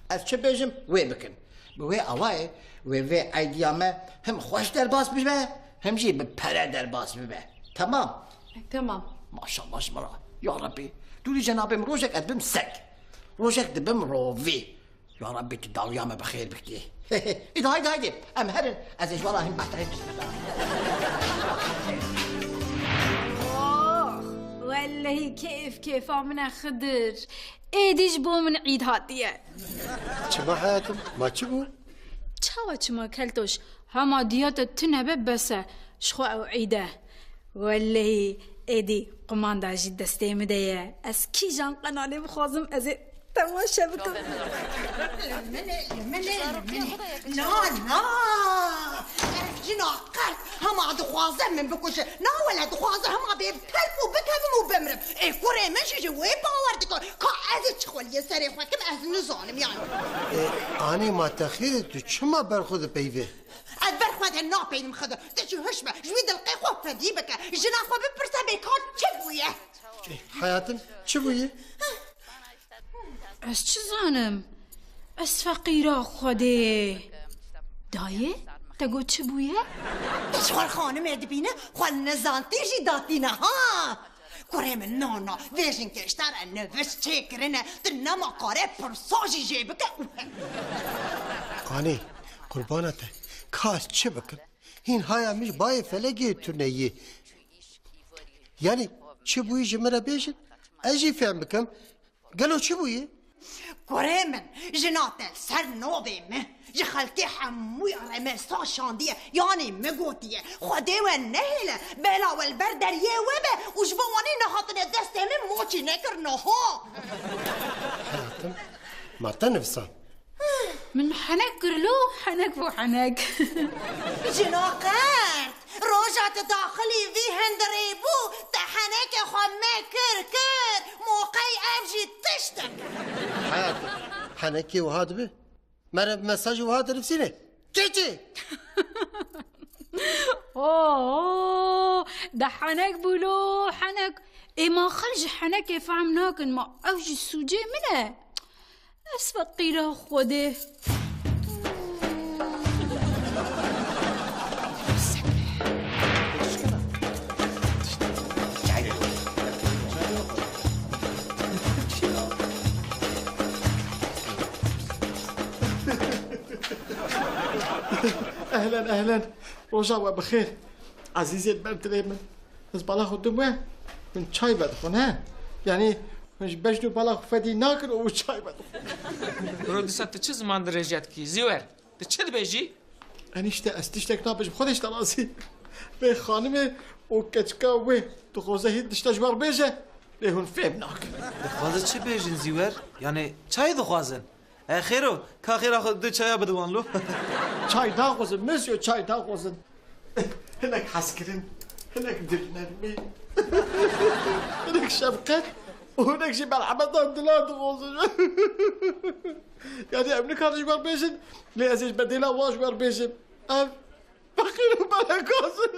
Ez çi bêjim, wê bikin. Bi wê awayê wê vê eydiya me him xweş derbas bibe, him jî bi pere derbas bibe. Temam. Temam. Maşallah ji min re. Ya Rebbî, dûrî cenabê min rojek ez bim sek. Rojek dibim rovî. Ya Rabbî, tu dawiya me bi xêr bikî. Îda, haydi, haydi, em herin, ez ê ji wan re hîn behterin. Oh, wellehî kêf kêfa min e Xidir. Êdî ji bo min îd hatiye. Çima heyatim? Ma çi bû? Çawa çima Keltoş? Hema diya te tune be bes e. Ji xwe ew îd e. Wellehî, êdî qumanda jî destê min de ye. Ez kîjan qenalê bixwazim, ez ê temaşe bikim. Li min e, li min e, li min e. Na, na. Ev jina qert hema dixwaze min bikuje. Na wele dixwaze hema bê bi telf û bikevim û bimrim. Ê kurê min jî ji wê bawer dike. Ka ez ê çi xweliyê serê xwe kim, ez nizanim yani. Ê, anî ma te xêr, tu çima ber xwe dipeyvî? Ez ber xwe de napeynim Xidir. Tu jî hiş be. Ji wî dilqê xwe fedî bike. Jina xwe bipirse bê ka çi bûye? Ê, heyatim, çi bûye? Ez çi zanim? Ez feqîra Xwedê. Dayê, te got çi bûye? Tu ji xwe xanimê dibîne, xwe nizantî jî datîne ha. Kurê min, na, na, vê jinkê ji te re nivişt çêkirine, tu nema kare pirsa jî jê bike û he. Anê, qurbana te, ka ez çi bikim? Hîn haya min ji bayê felekê tune yê. Yanî çi bûyî ji min re bêjin, ez jî fêm bikim. Gelo çi bûyî? Kurê min, jina te li ser navê min ji xelkê hemûya re mesaj şandiye, yanî min gotiye, Xwedê we nehêle, bela we li ber deriyê we be û ji bo wanî nehatine destê min maçî nekir niha. Heyatim, ma te nivîsand? Min henek kir lo, henek bo henek. Jina qert. Roja tu daxilî vî hundirê bû, te henekê xwe me kir, kir. Moqey ev jî tiştek e. Heyatim, henekê wiha dibe? Mere bi mesajê wiha dinivîsîne. Çi çi? Oo, de henek bû lo, henek. Ê ma xelk ji henekê fehm nakin, ma ew jî sûcê min e. Ez feqîra Xwedê. Ehlen, ehlen. Roja we bi xêr. Ezîzên ber dilê min. Ez bala xwe dim we, hûn çay vedixwin, he? Yanî hûn ji bejn û bala xwe fedî nakin û çay vedixwin. Bro, dîsa tu çi ziman dirêj dikî? Zîwer, tu çi dibêjî? Enîşte, ez tiştek nabêjim, xwe de ji te razî. Vê xanimê û keçika wê dixwaze hîn tişta ji we re bêje, lê hûn fêm nakin. Dixwaze çi bêjin Zîwer? Yanî çayê dixwazin? E, xêro, ka xêra xwe du çaya bide wan lo. Çay daxwazin, Mesyo, çay daxwazin. Hinek hezkirin, hinek dilnermî, hinek şefqet û hinek jî merhemetan dila dixwazin. Yanî em nikarin ji wer bêjin, lê ez ê ji bedêla wan ji wer bêjim. Ev Feqîr û belekaz in.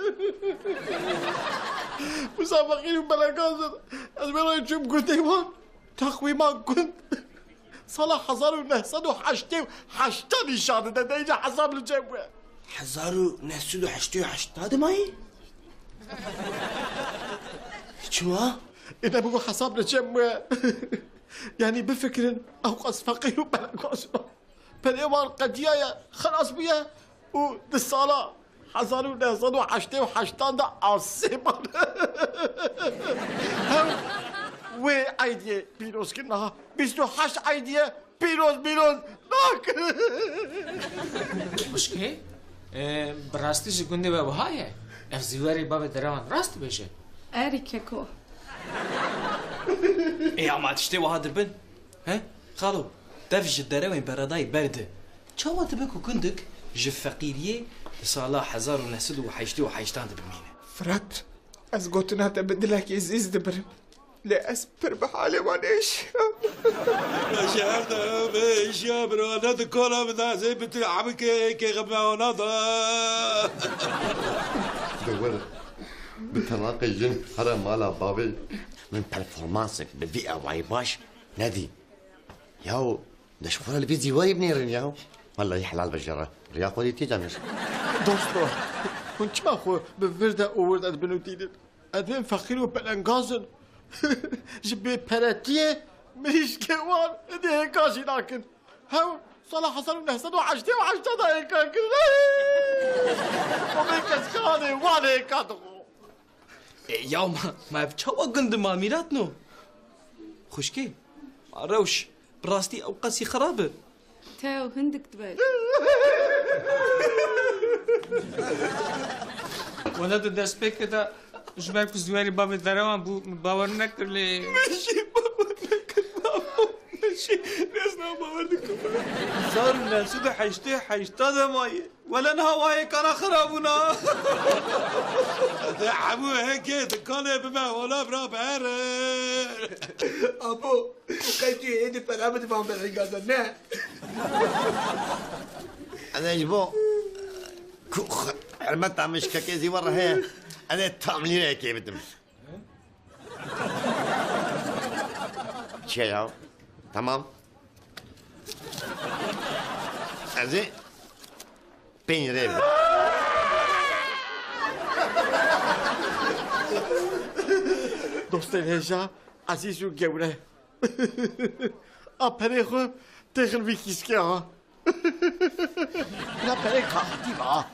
Wisa feqîr û belekaz in. Ez wê rayê çûm gundê wan. Teqwîma gund. Sala hezar û neh sed û heştê û heşta nîşan dide. Deyce hesab li cem we. Hezar û neh sed û heştê û heşta de mayî? Çima? Ê ne bigo hesab li cem we. Yanî bifikirin, ew qas feqîr û belekaz in. Perê wan qediyaye, xelas bûye û di sala hezar û neh sed û heştê û heştan de asê man. Hew wê eydiyê pîroz kir, niha bîst û heşt eydiye pîroz pîroz nakin. Xwişkê, e, bi rastî ji gundê we wiha ye? Ev Zîwerê bavê derewan rast dibêje? Erê keko. Ê, ama tiştê wiha dibin? He? Xalo, dev ji derewên beredayî berde. Çawa dibe ku gundik ji feqîriyê di sala hezar û neh sed û heştê û heştan de bimîne? Firat, ez gotina te bi dilekî zîz dibirim. Lê ez pir bi halê wan êşiyam. Ji her dev êşiya bira, ne di kola min de ez ê bi tu hebikê êkê xwe me ona da. Dewir, bi telaqê jin here mala bavê. Min performansek bi vî awayî baş nedî. Yaw, de ji xwe re li vî zîwarî binêrin yaw. Wellahî helal be jê re. Riya xwe dîtî canir. Dosto, hûn çima xwe bi vir de û wir de dibinûtînin? Ev ên feqîr û pelengaz in. Ji bêperetiyê mirîşkê wan êdî hêka jî nakin. Hew sala hezar û neh sed û heştê û heşta de hêka kirin. Û vê keskihanê wan hêka dixwe. E, ya ma, ma ev çawa gund ma mîratno? Xwişkê, ma rewş, bi rastî ew qasî xirab e. Tew hindik dibe. Wele di destpêkê de ji ber ku Ziwerî bavê derewan bû, min bawer nekir lê. Min jî bawer nekir bavo. Min jî rêz na bawer dikim. Hezar û neh sed û heştê heşta de mayî. Wele niha wayê kana xirabûna. De hemû heke dikanê bibe, ola bira ber. Apo, qey tu yê êdî pera bidî van belengazan, ne? Ez ê ji bo ku xirmeta min ji kekê Zîwer re heye, ez ê tam lîreyekê bidim. Çi ye ya? Tamam. Ez ê pênc rê bidim. Dostên hêja, ezîz û gewre. A perê xwe têxin vî kîskê ha. Bila perê kaxitî be ha.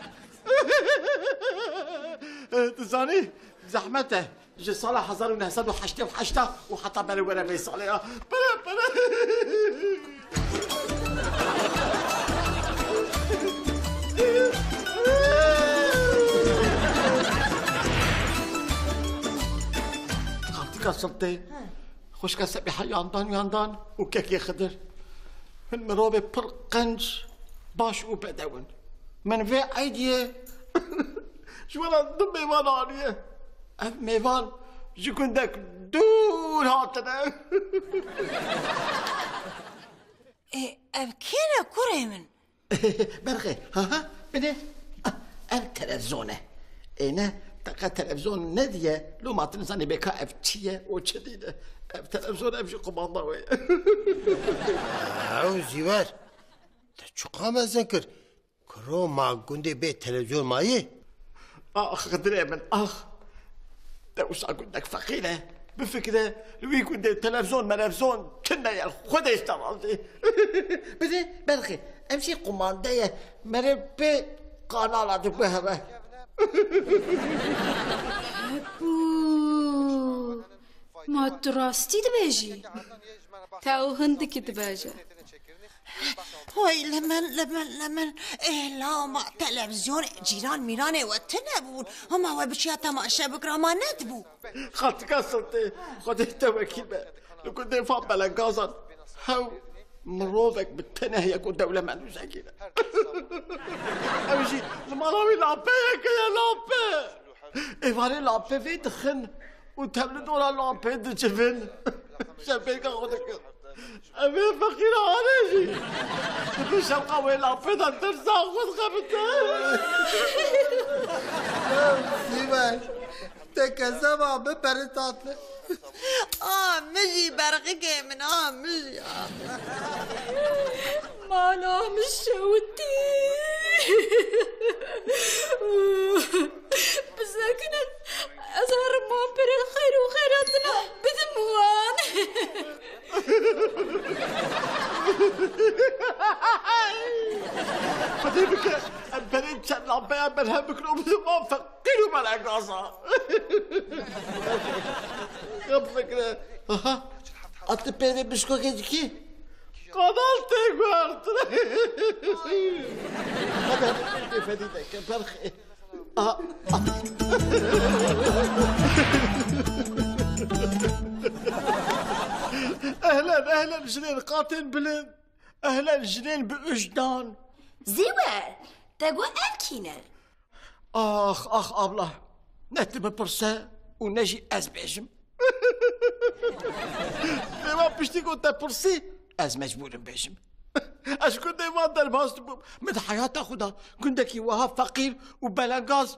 Tu zanî, zehmet e. Ji sala hezar û neh sed û heştê û heşt û heta berê were vê salê ya. Pere, pere. Xaltika Sultê, xwişka Sebîha yandan yandan û kekê Xidir. Hin mirovê pir qenc, baş û bedew in. Min vê eydiyê ji we re du mêvan aniye. Ev mêvan ji gundek dûr hatine. Ê, ev kê ne kurê min? Berxê, ha ha, binê. Ah, ev televizyon e. Ê ne, Te qet televizyon nediye, loma tu nizanî bê ka ev çi ye û çi nîne. Ev televizyon, ev jî qumanda wê ye. Ew Zîwer, te çiqa mezin kir. Kuro ma gundê bê televizyon mayî? Ax, Xidirê min, ax. Te wisa gundek feqîr e. Bifikire, li wî gundê televizyon melevizyon tune ye, Xwedê ji te razî. Bide, Berxê, ev jî qumande ye. Mere pê kanala dibiheve. Hebû. Ma tu rastî dibêjî? Te ew hindikî dibêje. Hay li min, li min, li min. Ê, lama televîzyonê cîran mîranê we tune bûn. Hema we biçiya temaşe bikira, ma nedibû. Xaltika Sultê, Xwedê te wekîl be. Li gundê van belengazan hew mirovek bi tenê heye ku dewlemend û zengîn e. Ew jî li mala wî lapeyeke ye, lape. Êvarê lapê vê dixin û tev li dora lapê dicivin. Şevbêrka xwe dikin. Ev ê feqîra anê jî. Dibe şewqa wê lapê de tirsa xwe dixebite. Sîmen, te kezeba bipere tatli. A, min jî berxikê min, a, min jî, a. Mala min şewitî. Bisekinin, ez herim wan perên xeyr û xeyratina bidim wan. Xwedê bike, em berên çend lampeya berhem bikin û bidim wan feqîr û belengazan. Xwe bifikire. Aha. A tu pêrê bişkokê dikî? Qadal tê guhertin. Hadi, hadi, hadi, fedî de ke berxê. Aha. Ehlen, ehlen, jinên qatên bilind. Ehlen, jinên bi ujdan. Zîwer, te got ev kî ne? Ax, ax, abla. Ne tu bipirse û ne jî ez bêjim. Lê wan piştî ku te pirsî, ez mecbûr im bêjim. Ez ji gundê wan derbas dibûm. Min di heyata xwe de gundekî wiha feqîr û belengaz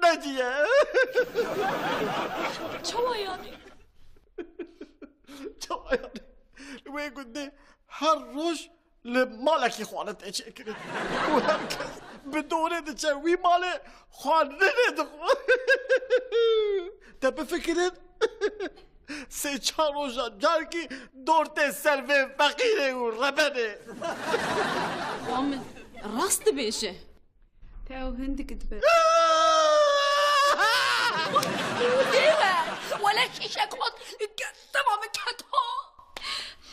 nediye. Çawa yanî? Çawa yanî? Li wê gundê her roj li malekî xwarin tê çêkirin. Û her kes bi dorê diçe wî malê xwarinê dixwe. Te bifikirin, sê çar rojan carekî dor tê ser vê feqîrê û rebenê. Wa min rast dibêje. Te ew hindik dibe. Dêwe, wele şîşek hat, ket, dema min ket ha.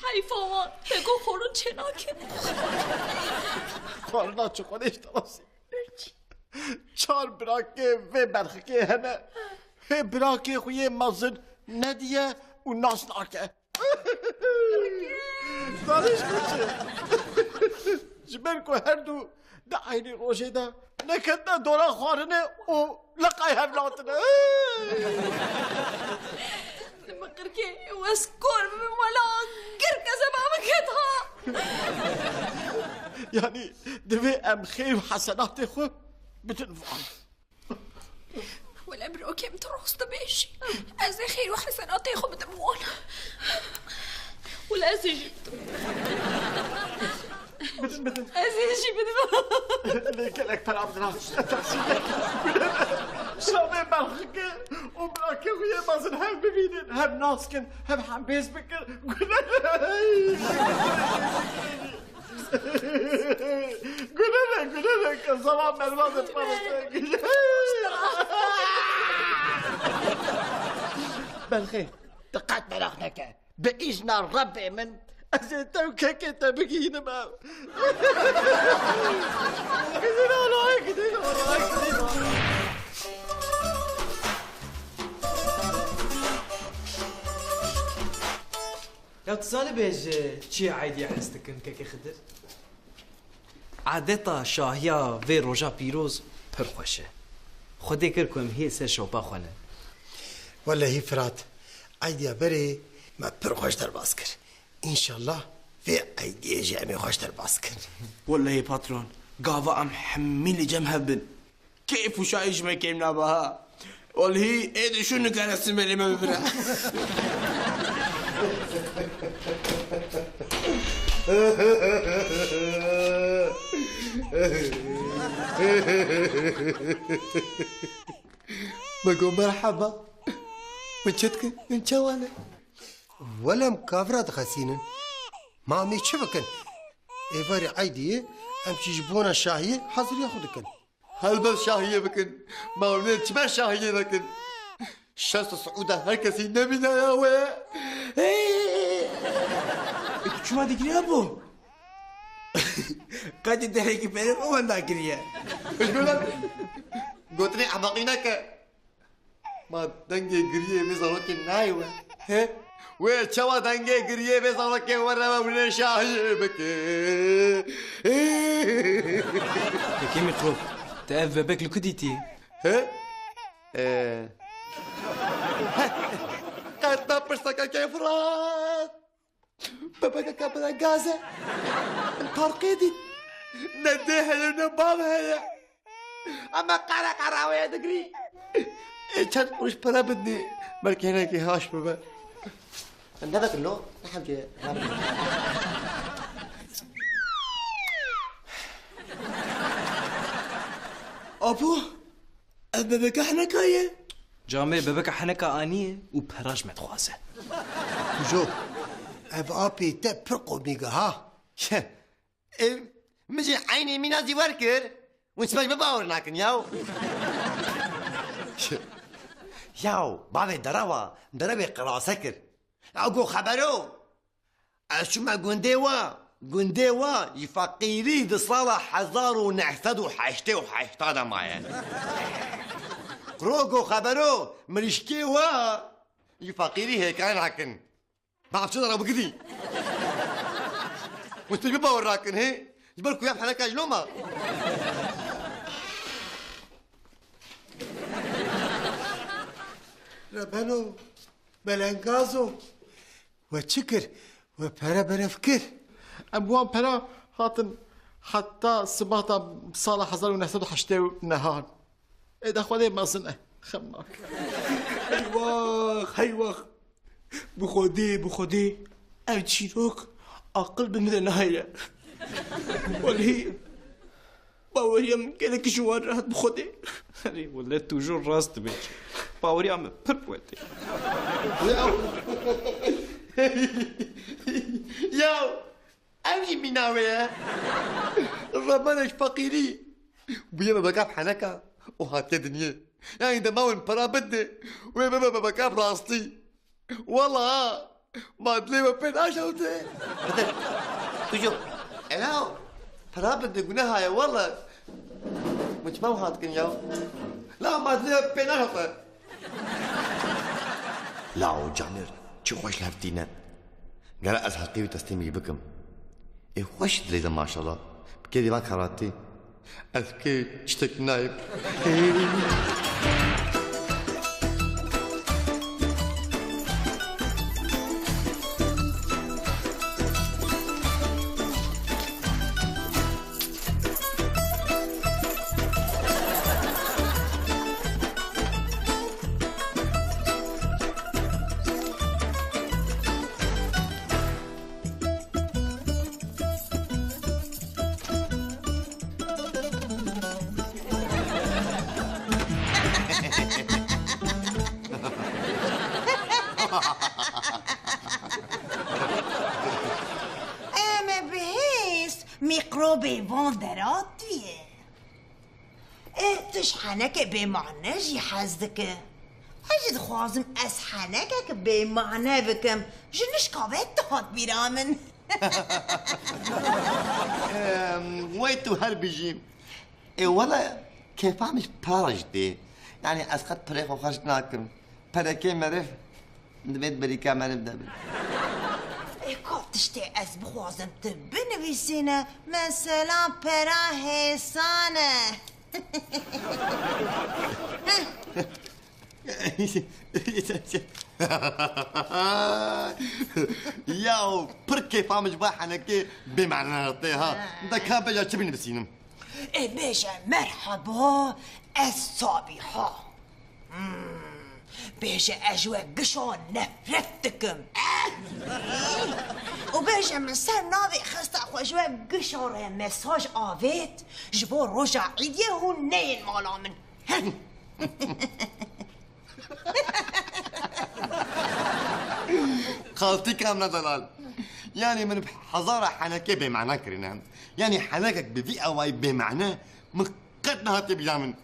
Heyfa wan, te got xwarin çê nakin. Xwarina çi xwe nêşte rastî. Çar birakê vê berxikê hene. Hê birakê xwe yê mezin nediye û nas nake. Zanî ji bo çi? Ji ber ku her du di eynî rojê de neketine dora xwarinê û leqay hev natine. Min qirkê wes kor bibim wela gir kezeba min ket ha. Yanî divê em xêr û hesenatê xwe bidin van. Wele birokê min tu rast dibêjî. Ez ê xêr û hesenatê xwe bidim wan. Wele ez ê jî bidim. Bidin, bidin. Ez ê jî bidim. Lê gelek pera bidin ha. Teqsîr neke. Şila vê berxikê û birakê xwe yê mezin hev bibînin, hev nas kin, hev hembêz bikin. Gune. Gulere, gulere, ke zala merva de pareste. Berxê, tu qet meraq neke. Bi îzna Rebbê min, ez ê te û kekê te bigihînim ev. Gidin alay, gidin alay, gidin alay. Ya tu zanibê ji çiyê Eydiya hez dikim, kekê Xidir? Adeta şahiya vê roja pîroz pir xweş e. Xwedê kir ku em hê ser şopa xwe ne. Welehî Firat, Eydiya berê me pir xweş derbas kir. Înşallah vê Eydiyê jî em ê xweş derbas kin. Welehî patron, gava em hemî li cem hev bin. keyf û şahî ji me kêm nabe ha. Welhî ê dişû nikare simelê me bibire. Me got merheba. Hûn çi dikin? Hûn çawa ne? Wele em kavira dixesînin. Ma em ê çi bikin? Êvarê eydî ye, em jî ji bona şahiyê haziriya xwe dikin. Helbet şahiyê bikin. Ma hûn ê çima şahiyê nekin? Şans û siûda her kesî nebîna ya we. Hey! E, tu çima digirî Ebo? Qedî derekî pere xwe wenda kiriye. Ji bo gotinê ehmeqî neke. Ma dengê giriyê vê zarokê nayê we? He? Wê çawa dengê giriyê vê zarokê were we hûn ê şahiyê bike? Peki Mîkrop, te ev bebek li ku dîtî? He? Ee. Qet me pirseke keyfrat. Bebekeke bi gaz e. Parkê dît. Ne dê heye ne bav heye. Ama qere qere wê digirî. Ê çend qurûş pere bidinê. Belkî hinekî haş bibe. Em ne bikin lo? Ne hemce? Apo, ev bebeke heneka ye. Camê bebeke heneka aniye û pera ji me dixwaze. Kujo, ev apê te pir komîk e ha. Ev, min jî eynê mîna zî wer kir. Hûn çima ji min bawer nakin yaw? Yaw, bavê derewa, derewê qirase kir. Ew got xebero. Ez çûme gundê we, gundê we ji feqîrî di sala hezar û neh sed û heştê û heşt de maye. Qro got xebero, mirîşkê we ji feqîrî hêka nakin. Bavçe de bigirî. Hûn tê min bawer nakin, hê? Ji ber ku ya heneka ji loma. Rebeno, belengazo. We çi kir? We pere berev kir. Em wan pera hatin heta sibata sala hezar û neh sed û heştê û nehan. Ê de Xwedê mezin e. Xem nake. Heywax, heywax. Bi Xwedê, bi Xwedê. Ev çîrok aqil bi min re nahêle. Welhî, baweriya min gelekî ji wan re hat bi Xwedê. Erê, wele tu jî rast dibêjî. Baweriya min pir bi we tê. Ya! Ev jî mîna wê ye. Rebenek feqîrî. Bûye bebeka bi heneka û hatiye dinyê. Yanî dema win pera bidne, wê bibe bebeka bi rastî. Wela ha, ma dilê we pê naşewite. Bitir. Kujo. Ela, pera bidne guneha ye wela. Min çima wiha dikin ya? La ma dilê we pê naşewite. Lawo Canir, çi xweş li hev tîne. Gere ez heqî wî teslîmî bikim. Ê xweş dirêj e maşallah. Bi kêfî van karatê. Ez kê tiştek nayêm. Em bihêst mîkrobê van dera tûye. E, tu ji henekê bêmane jî hez dike. Ez jî dixwazim ez henekek bêmane bikim. Ji nişka ve tu hat bîra min. Em, wey tu her bijî. E, wele kêfa min ji pera jî tê. Yanî ez qet pirê xwe xerc nakim. Perekê meriv divê di berîka meriv de be. Ê, ka tiştê ez bixwazim tu binivîsîne, mesela pera hêsan e. Yaw, pir kêfa min ji va henekê bêmane tê ha. De ka bêje çi binivîsînim? Ê bêje merheba, Ez Sabîha. Hmm, bêje ez ji we gişa nefret dikim. Û bêje min ser navê xista xwe ji we gişa re mesaj avêt, ji bo roja îdiyê hûn neyên mala min. Xaltîka me delal. Yanî min bi hezara henekê bêmana kirine. Yanî henekek bi vî awayî bêmane min qet nehatiye bila min.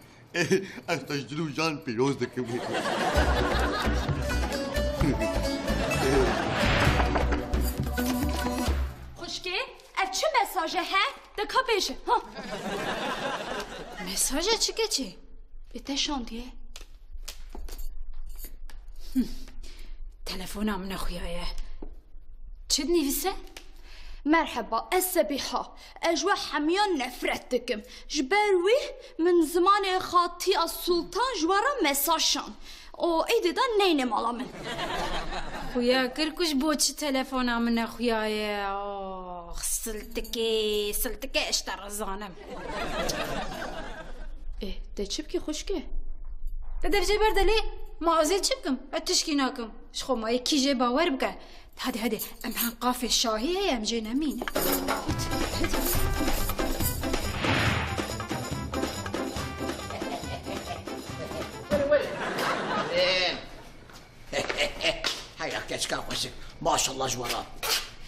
Ez te ji dil û can pîroz dikim. Xwişkê, ev çi mesaje he? De ka bêje, ha? Mesaja çi keçê? Ê te şandiye. Hm. Telefona min nexuyaye. Çi dinivîse? Merheba, ez Sebîha. Ez ji we hemiyan nefret dikim. Ji ber wî min zimanê xatiya Sultan ji we re mesaj şand. O êdî de neyne mala min. Xuya kir ku ji bo çi telefona min nexuyaye. Ax, siltikê, siltikê, ez te re zanim. Ê, te çi bikî xwişkê? Te dev jê berde lê, ma ez ê çi bikim? Ez tişkî nakim. Ji xwe ma yekî jê bawer bike. Hadi, hadi, em hen qafê şahî heye, em jê nemîne. Heyra keçika xweşik. Maşallah ji we re.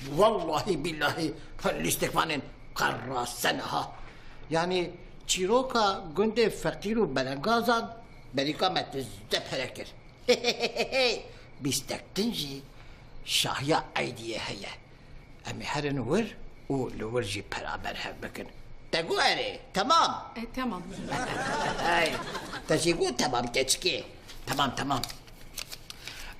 Wellahî billahî her lîstek vanên qerra sene ha. Yanî çîroka gundê feqîr û belengazan berîka me tizde pere kir. Bîstek din jî şahiya eydiyê heye. Em ê herin wir û li wir jî pera berhev bikin. Te got erê, temam. E, temam. Hey, te jî got temam keçikê. Temam, temam.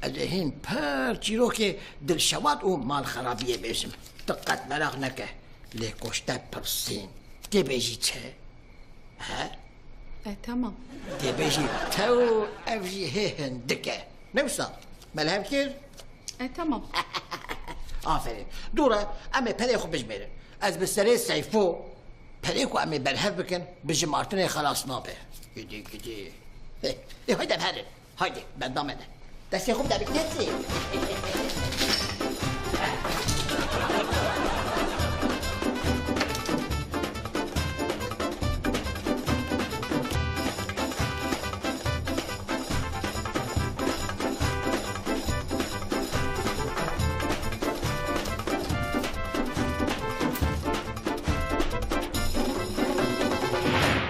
Ez ê hîn pir çîrokê dilşewat û malxerabiyê bêjim. Tu qet meraq neke. Lê ku ji te pirsîn, tê bêjî çi? He? E, tamam. Tê bêjî tew, ev jî hê hindik e. Ne wisa? Me li hev kir? E, tamam. Aferîn. Dûre, em ê perê xwe bijmêrin. Ez bi serê Seyfo perê ku em ê berhev bikin, bi jimartinê xelas nabe. Gidî, gidî. Ê, ê, haydi em herin. Haydi, benda me de. Destê xwe bide bi kesî.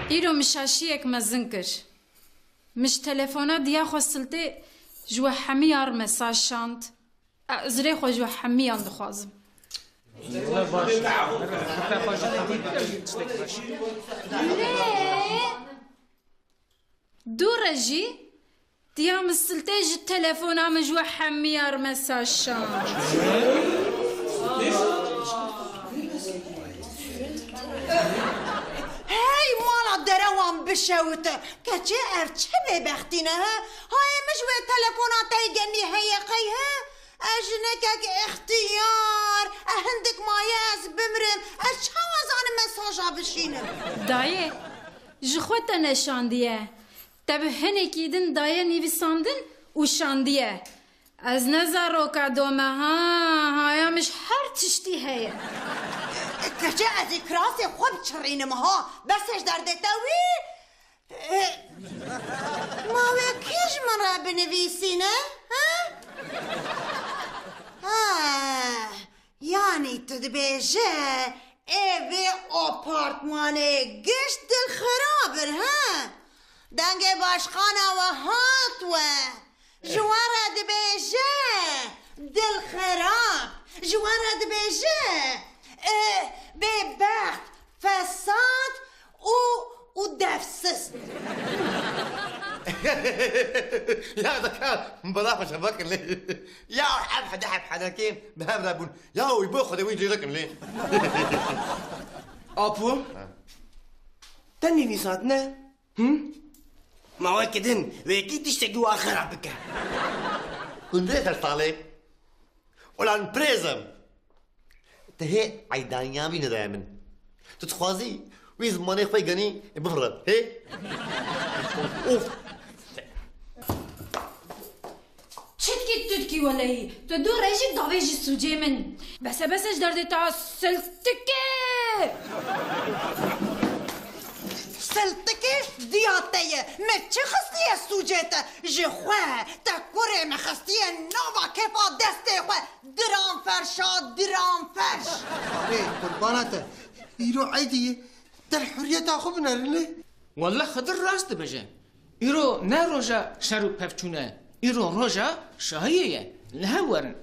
Îro min şaşiyek mezin kir. Min ji telefona diya xwe siltê ji we hemiyar mesaj şand. Uzrê xwe ji we hemiyan dixwazim. Lê dû re jî diya min siltê ji telefona min ji we hemiyan mesaj şand. Hey mala derewan bişewite. Keçê ev çi bêbextî ne he? Hayê min ji wê telefona te yê genî heye qey he? Ez jinekek extiyar, e hindik maye ez bimrim. Ez çawa zanim mesaja bişînim? Dayê, ji xwe te neşandiye. Te bi hinekî din daye nivîsandin û şandiye. Ez ne zaroka do me ha, haya min ji her tiştî heye. Keçê ez ê kirasê xwe biçirînim ha, bes e ji derdê te wî. E, ma wê kî ji min re binivîsîne? Ha? Ha, yanî tu dibêje ê vê apartmanê giş dilxirab in, ha? Dengê başqana we hat we. Ji we re dibêje dilxirab. Ji we re dibêje, e, bêbext, fesad û, û devsiz. Ya deka, bela xwe şeva kin lê. Ya ev hede hep henekê bi hev re bûn. Ya wî bo xwedê wî cî dikin lê. Apo, te nivîsandine? Him? Ma weke din wê kî tiştekî wa xera bike? Gundê te salê. Ulan pirêzim. Te hê eydaniya wî nedayê min. Tu dixwazî Wî zimanê xwe ganî bifret. Hê? Of. Çitkî tutkî welehî. Tu du rejî davê ji sûcê min. Bese bese ji derdê te siltikê. Siltikê diya te ye. Me çi xistiye sûcê te? Ji xwe te kurê me xistiye nava kefa destê xwe. Diran ferşa, diran ferş. Abê, qurbana te. Îro eydî ye. Der huriyeta xwe binerin lê. Welle Xidir rast dibêje. Îro ne roja şer û pevçûn e. Îro roja şahiyê ye. Li hev werin.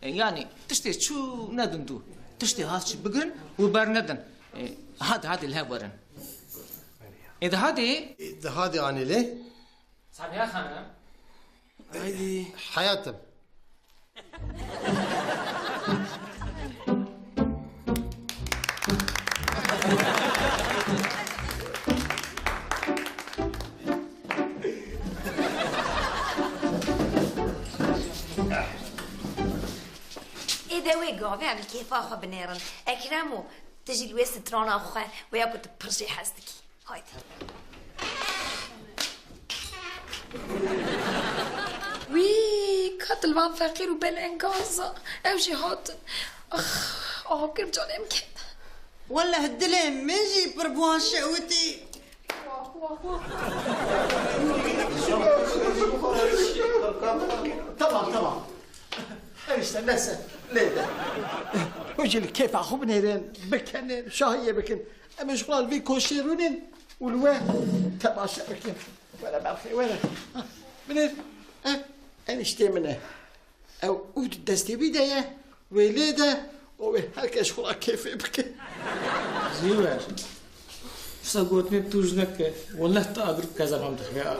E, yanî tiştê çû nedin dû. Tiştê hat çi bigirin û bernedin. E, hadi, hadi li hev werin. E, de hadi. E, de hadi anê lê. Sabiha Xanim. Haydi. Hayatım. Ê de wê gavê em li kêfa xwe binêrin. Ekremo, tu jî li wê strana xwe, wêya ku tu pir jê hez dikî. Haydi. Wî, ka tu li van feqîr û belengaz e. Ew jî hatin. Ax, aw kir canê min ket. Weleh dilê min jî pir bi wan şewitî. Wah, wah, wah. Tamam, tamam. Enişte, neyse, lê de. Hûn jî li kêfa xwe binêrin, bikenin, şahiyê bikin. Em ê ji xwe li vî koşê rûnin û li we temaşe bikin. Were berxê, were. Ha, binêr. Eh, eniştê min e. Ew ûd destê wî de ye, wê lê de, û wê her kes xwe kêfê bike. Zîwer, wisa gotinê tu ji neke, weleh tu agir bi kezebam dixê.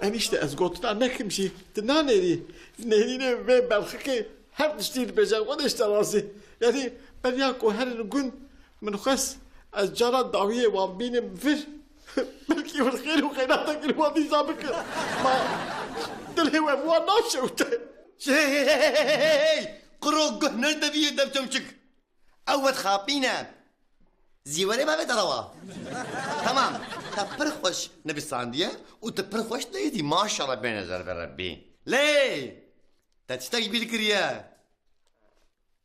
Enişte, ez gotina nekim jî, tu nanêrî. Nêrînê vê belxikê her tiştî dibêje, xwe dêşte razî. Yanî, beriya ku herin gund, min xwest ez cara dawiyê wan bînim vir. Belkî hûn xêr û xeyratekî li wan dîsa bikin. Ma dilê we bi wan naşewite. Hey, hey, hey, hey, hey! Qiro guh nerdeviyê dev çewçik. Ew we dixapîne. Zîwerê bavê te rewa. Tamam, te pir xweş nivîsandiye û tu pir xweş nivîsî, maşallah bêne zerve Rebbî. Lê te tiştek bîr kiriye.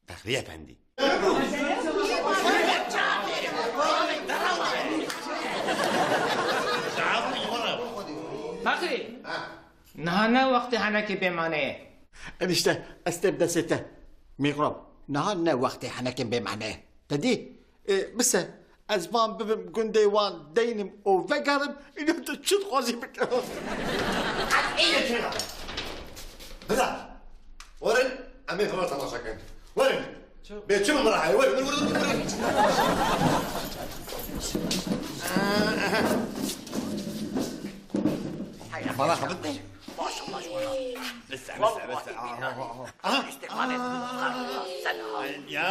Fexrî Efendî. Fexrî, niha ne wextê henekê bêmane ye. Enişte, ez têm destê te. Mîqrob, niha ne wextê henekên bêmane ye. Te dî? Ê, bise, ez van bibim gundê wan deynim û vegerim, îno tu çi dixwazî bike. Bira, werin, em ê xeber temaşe kin. Werin. Bê çi min bira heye, werin, werin, werin, werin. Bala xebit ne? Bise, bise, bise. Aha, aha. Ya.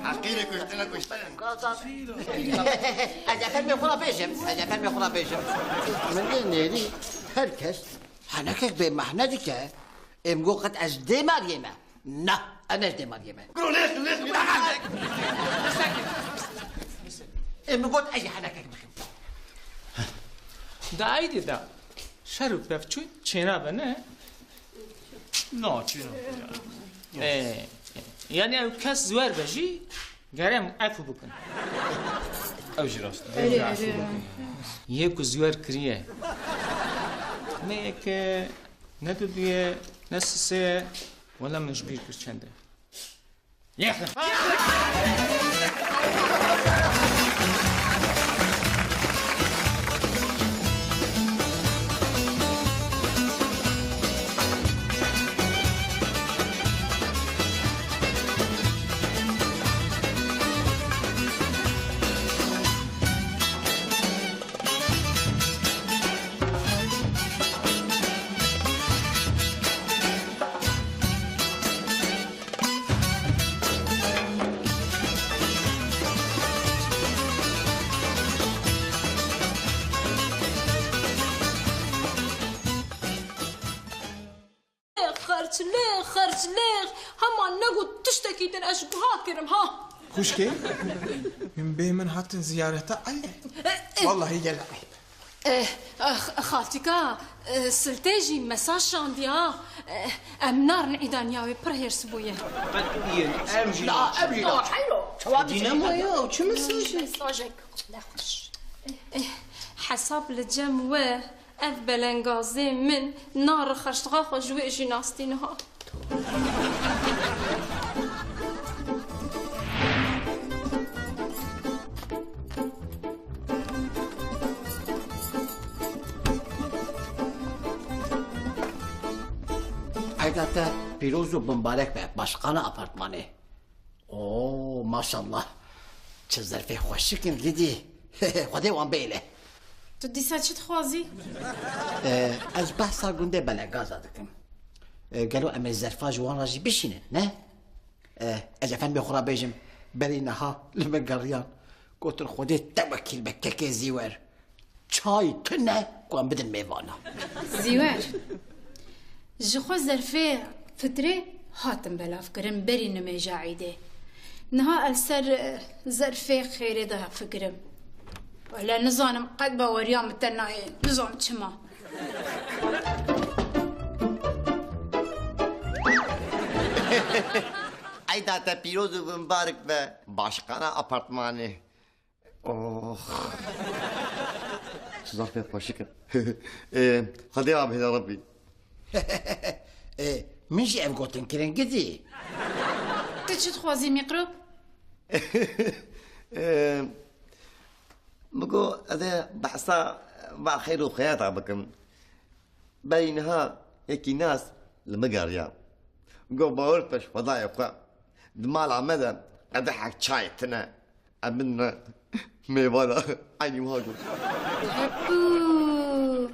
Heqîrê kuştine kuştin. Ez efendê xwe bêjim, ez efendê xwe bêjim. Min dê nêrî her kes henekek bê mehne dike. Em got qet ez dêmariyê me. Na, ez ne dêmariyê me. Gro lêx, lêx, lêx. Em got ez henekek bikim. Di aydê de şer û pevçûn çênabe ne? Na, çênabe ya. Ee, yani ew kes ziwer be jî, gerem efû bikin. Ew jî rast e. Ew jî efû bikin. Yê ku ziwer kiriye. Ne yeke, ne duduye, ne siseye, wela min ji bîr kir çend e. Yexin. Xerçlêx, xerçlêx, hema negot tiştekî din ez ji guha kirim ha. Kuşkê, hûn bê min hatin ziyareta eyb e. Wallahî gelek eyb. Eh, eh, xaltîka, eh, Siltê jî mesaj şandiya. Eh, em narin îdaniya wê pir hêrs bûye. Qet yên, em jî La, naçin. Em jî naçin. Çawa dîne ma ya, çi mesajê? Mesajek ne xweş. Eh, hesab li cem we. Ev belengazê min na rixeştixa xwe ji wê jî nastî niha. Eyda te pîroz û bimbarek be, başqana apartmanê. Oo, maşallah. Çi zerfê xweşik in gidî. Xwedê wan bêle. Tu dîsa çi dixwazî? Ee, ez behsa gundê Belengaza dikim. Ee, gelo em ê zerfa ji wan re jî bişînin, ne? Ee, ez efendê xwe re bêjim, berî niha li min geriyan. Gotin, Xwedê te wekîl be kekê Zîwer. Çay tune ku em bidin mêvana. Zîwer, ji xwe zerfê fitrê hatin belavkirin berî nimêja Îdê. Niha ez ser, eh, zerfê xêrê de fikirim. Wele nizanim qet baweriya min te nayê. Nizanim çima. Eyda te pîroz û bimbarik be, başqana apartmanê. Oh. Çi zaf pê xweşik in. Ê, Xwedê abê ya Rebbî. Ê, min jî ev gotin kirin gidî. Tu çi dixwazî Mîqrob? Ê, min got, ez ê behsa va xêr û xeyata bikim. Berî niha yekî nas li min geriya. Got, bawer be ji Xwedayê xwe. Di mala me de qedehek çayê tune. Em bidine mêvana. Eynî wiha got. Hepû!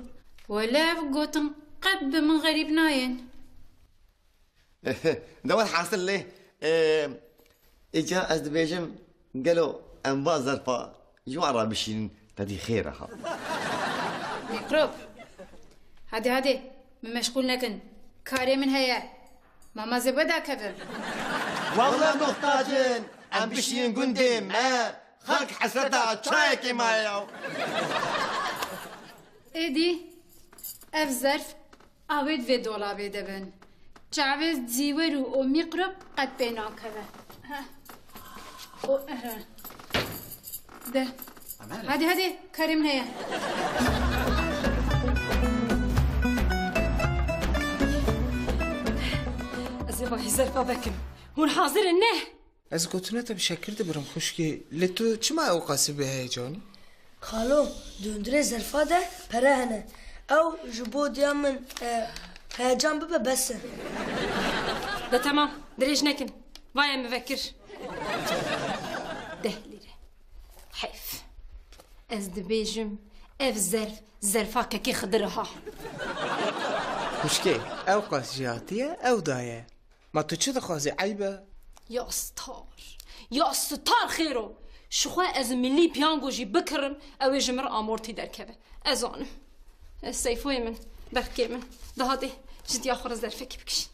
Wele ev gotin qet bi min xerîb nayên. De welhasil lê, e, îca ez dibêjim, gelo em va zerfa ji wan re bişînin, qedî xêr e ha. Mîqrob. Hadi, hadi, min meşxûl nekin. Karê min heye. Mama zê vedakevim. Walla muhtacin, em bişînin gundê me. Xelk hesreta çayekê maye ya. Êdî ev zerf Awêt vê dolabê de bin. Çavê Zîwer û o Mîqrob qet pê nakeve. Heh. O, ehe. De. Hadi, hadi, karê min heye. Ez ê vahî zerfa vekim. Hûn hazir in, ne? Ez gotina te bi şekir dibirim xwişkê, lê tu çima ewqasî bêheyecan î? Xalo, di hundirê zerfa de pere hene. Ew ji bo diya min, e, heyecan bibe bes e. De temam, dirêj nekin. Vaye min vekir. Deh lîre. Heyf. Ez dibêjim, ev zerf, zerfa kekê Xidir e ha. Xwişkê, ewqas jî hatiye, ew daye. Ma tu çi dixwazî, eyb e? Ya star, ya star xêro. Ji xwe ez milî piyango jî bikirim, ew ê ji min re amortî derkeve. Ez zanim. Ez Seyfoyê min, berxkê min. Daha dê, ji diya xwe re zerfekî bikişîn.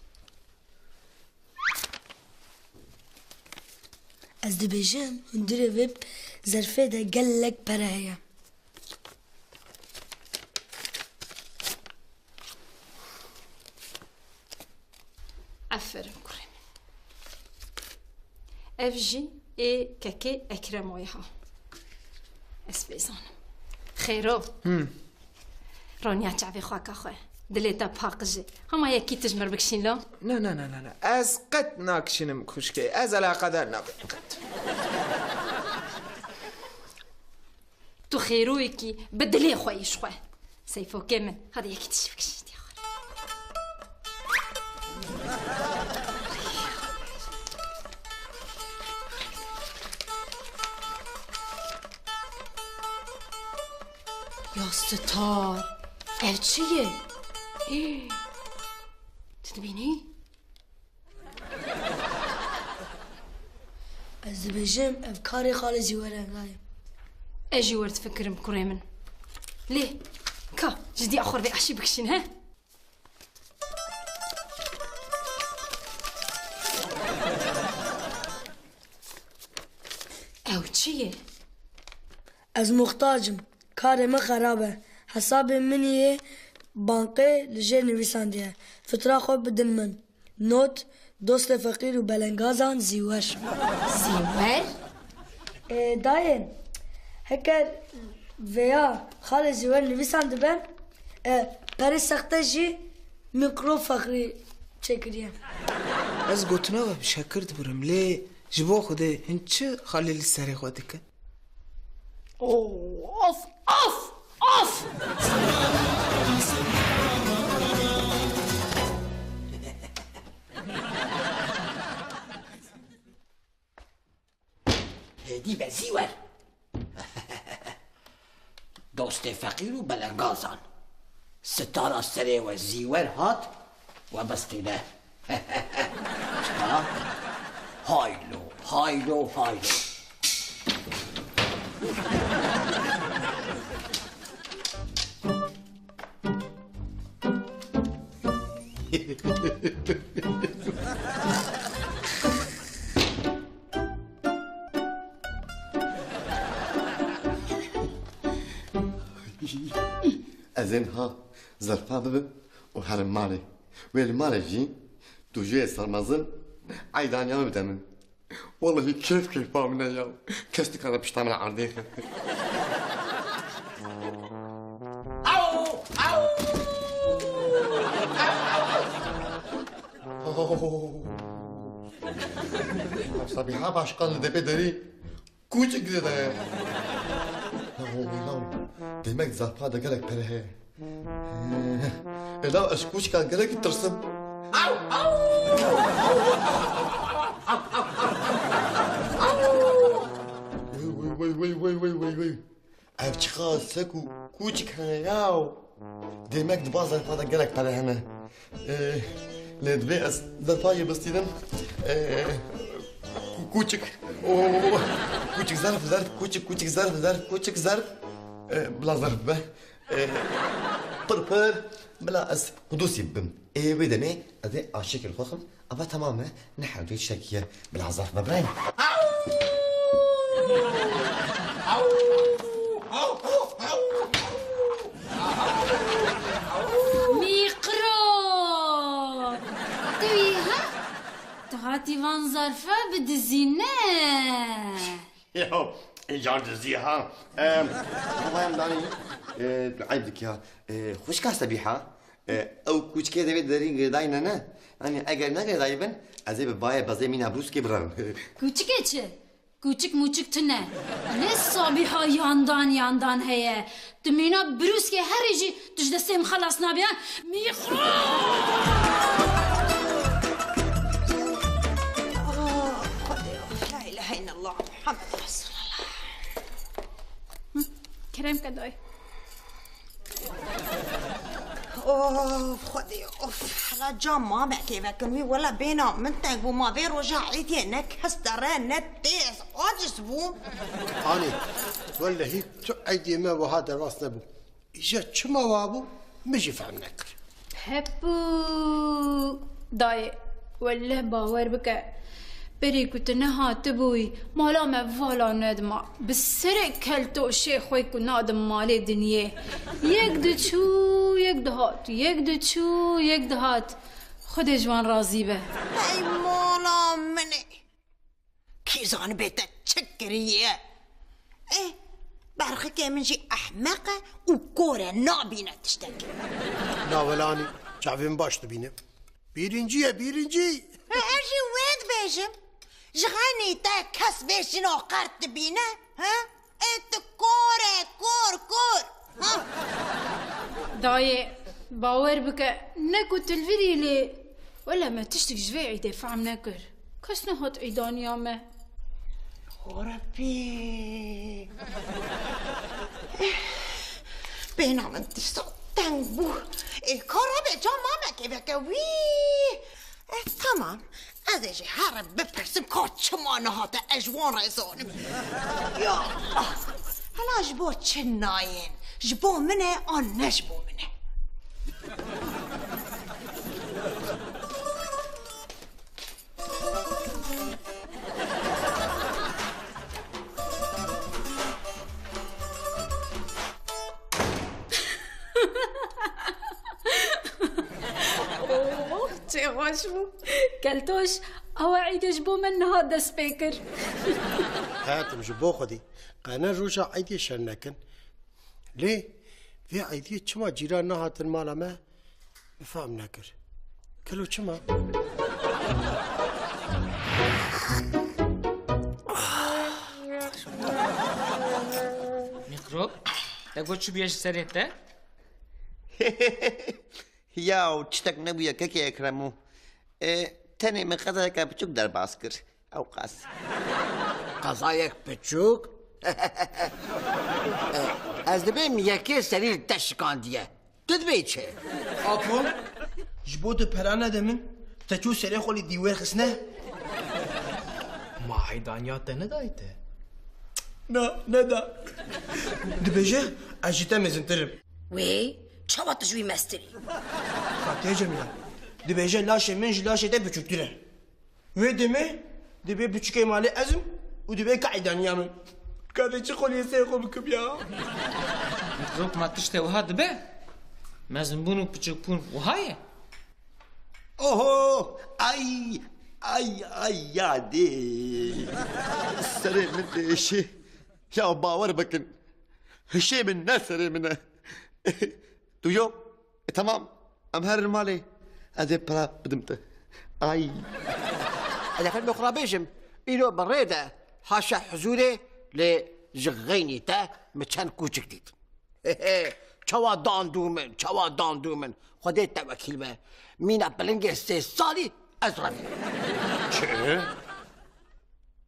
Ez dibêjim, hundirê vê zerfê de gelek pere heye. Aferin kurê min. Ev jî ê kekê Ekremoyê ha. Ez vê zanim. Xêro. Hmm. Roniya çavê xwe ka xwe. Dilê te paqij e. Hema yekî tijmir bikişîn lo? Na, na, na, na, na. Ez qet nakişînim xwişkê. Ez eleqedar nabim qet. Tu xêroyekî bi dilê xwe yî ji xwe. Seyfokê min, hadi yekî tişt bikişî diya xwe. Ya Sitar, ev çi ye? Hî, tu dibînî? Ez dibêjim, ev karê xalê Zîwer e, nayê. Ez jî wer difikirim, kurê min. Lê, ka, ji diya xwe re vê aşî bikişîn, he? Ew çi ye? Ez muxtac im. Karê min xerab e. Hesabê min yê bankê li jêr nivîsandiye. Fitra xwe bidin min. Not, dostê feqîr û belengazan Zîwer. Zîwer? E, dayê, heker vêya xalê Zîwer nivîsandibe, e, perê sexte jî mîkro feqîrî çêkiriye. Ez gotina we bi şekir dibirim, lê ji bo Xwedê hin çi xalê li serê xwe dikin? Of, of, of! Hêdî be Zîwer. Dostê feqîr û belengazan. Sitara serê we Zîwer hat, we bistîne. Çima? Haylo, haylo, haylo. Ez ê niha zerfa bibim û herim malê. Wê li malê jî tu jê sermezin eydaniya min bide min. Wellehî kêf kêfa min e ya. Kes nikare pişta min erdê. Sabiha başkan li depê derî kûçik dide. Demek zerfa de gelek pere heye. Ela ez kûçikan gelekî tirsim. Wey, wey, wey. Ev çiqas sek û kûçik hene yaw. Demek di ba zerfa de gelek pere hene. Ee, lê divê ez zerfa yê bistînim. Ee, kû-, kûçik. Oo, kûçik zerf, zerf, kûçik, kûçik zerf, zerf, kûçik zerf. Ee, bila zerf be. Ee, pir pir, bila ez qudusî bibim. Ê wê demê ez ê aşikê li xwe xim, ava temam e, ne hewce tiştekî ye. Bila zerf be birayê. Mîqro! Tu yî ha? Tu hatî van zerfe bidizî ne? Ya, îcar dizî ha. Em, Xwedayê min danî, e, tu eyb dikî ha. E, xwişka Sebîha, e, ew kûçikê devê derî girêdayî ne, ne? Yanî eger negirêdayî bin, ez ê bi bayê bezê mîna brûskê birerim. Kûçikê çi? Kûçik mûçik tune. Lê Sabîha yandan yandan heye. Tu mîna brûskê herî jî tu ji destê min xelas nabî, ha? Mîqro! Ah, Xwedê, la ilahe illallah, Muhammed Resulullah. Hı, kerem ke dayê. Of, Xwedê, of. Hela ca mamekê vekin wî, wela bêhna min teng bû. Ma vê roja Îdê ne kes dere, ne tê, ez aciz bûm. Anê, wellehî tu Îdê me wiha derbas nebû. Îja çima wa bû, min jî fehm nekir. Hepû dayê, welleh bawer bike, berî ku tu nehatibûyî, mala me vala nedima. Bi serê keltoşê xwe ku nadim malê dinyê. Yek diçû, yek dihat, yek diçû, yek dihat. Xwedê ji wan razî be. Hey mala min e. Kî zanibê te çi kiriye? Eh, berxikê min jî ehmeq e û kor e, nabîne tiştekî. Na welanî, çavê min baş dibîne. Bîrincî ye, bîrincî. Ez jî wê dibêjim. Ji xeynî te kes vê jina qert dibîne, he? Ê tu kor e, kor, kor. Ha? Dayê, bawer bike, ne ku tu li vir î lê. Wele me tiştik ji vê îdê fehm nekir. Kes nehat îdaniya me. Xorepî. Bêhna min tişta teng bû. Ê, ka rabe ca mamekê veke wî. E, tamam. Ez ê jî herim bipirsim ka çima nehate, ez ji wan re zanim. Ya Allah. Hela ji bo çi nayên? Ji bo min e an ne ji bo min e? Baş bû. Keltoş, ew Eîdê ji bo me niha dest pê kir. Heyatim ji bo xwedî. Qe ne roja Eîdê şer nekin. Lê vê Eîdê çima cîran nehatin mala me? Min fehm nekir. Kelo çima? Mîkrop, te got çi bûye ji serê te? Yaw, tiştek nebûye kekê Ekremo. E, tenê min qezayeke biçûk derbas kir. Ew qas. Qezayek biçûk? E, ez dibêm yekê serî li te şikandiye. Tu dibê çi? Apo, ji bo tu pera nede min, te çû serê xwe li dîwêr xistine? Ma eydaniya te nedayê te? Na, neda. Dibêje, ez ji te mezintir im. Wê, çawa tu ji wî mestir î? Fatiye Cemîle, dibêje laşê min ji laşê te biçûktir e. Wê demê dibê biçûkê malê ez im û dibê ka eydaniya min. Ka vê çi xweliyê serê xwe bikim ya? Mikrop, ma tiştê wiha dibe? Mezinbûn û biçûkbûn wiha ye? Oho! Ay! Ay, ay, yadê! Serê min diêşê. Ya bawer bikin. Hişê min ne serê min e. Tu yo. E, tamam. Em herin malê. Ez ê pira bidim te. Ay. Ez ê xwe xwe bêjim. Îro bi rê de haşa huzûrê lê ji xeynî te min çend kûçik dît. Çawa dandû min, çawa dandû min. Xwedê te wekîl be. Mîna pilingê sê salî ez revî. Çi?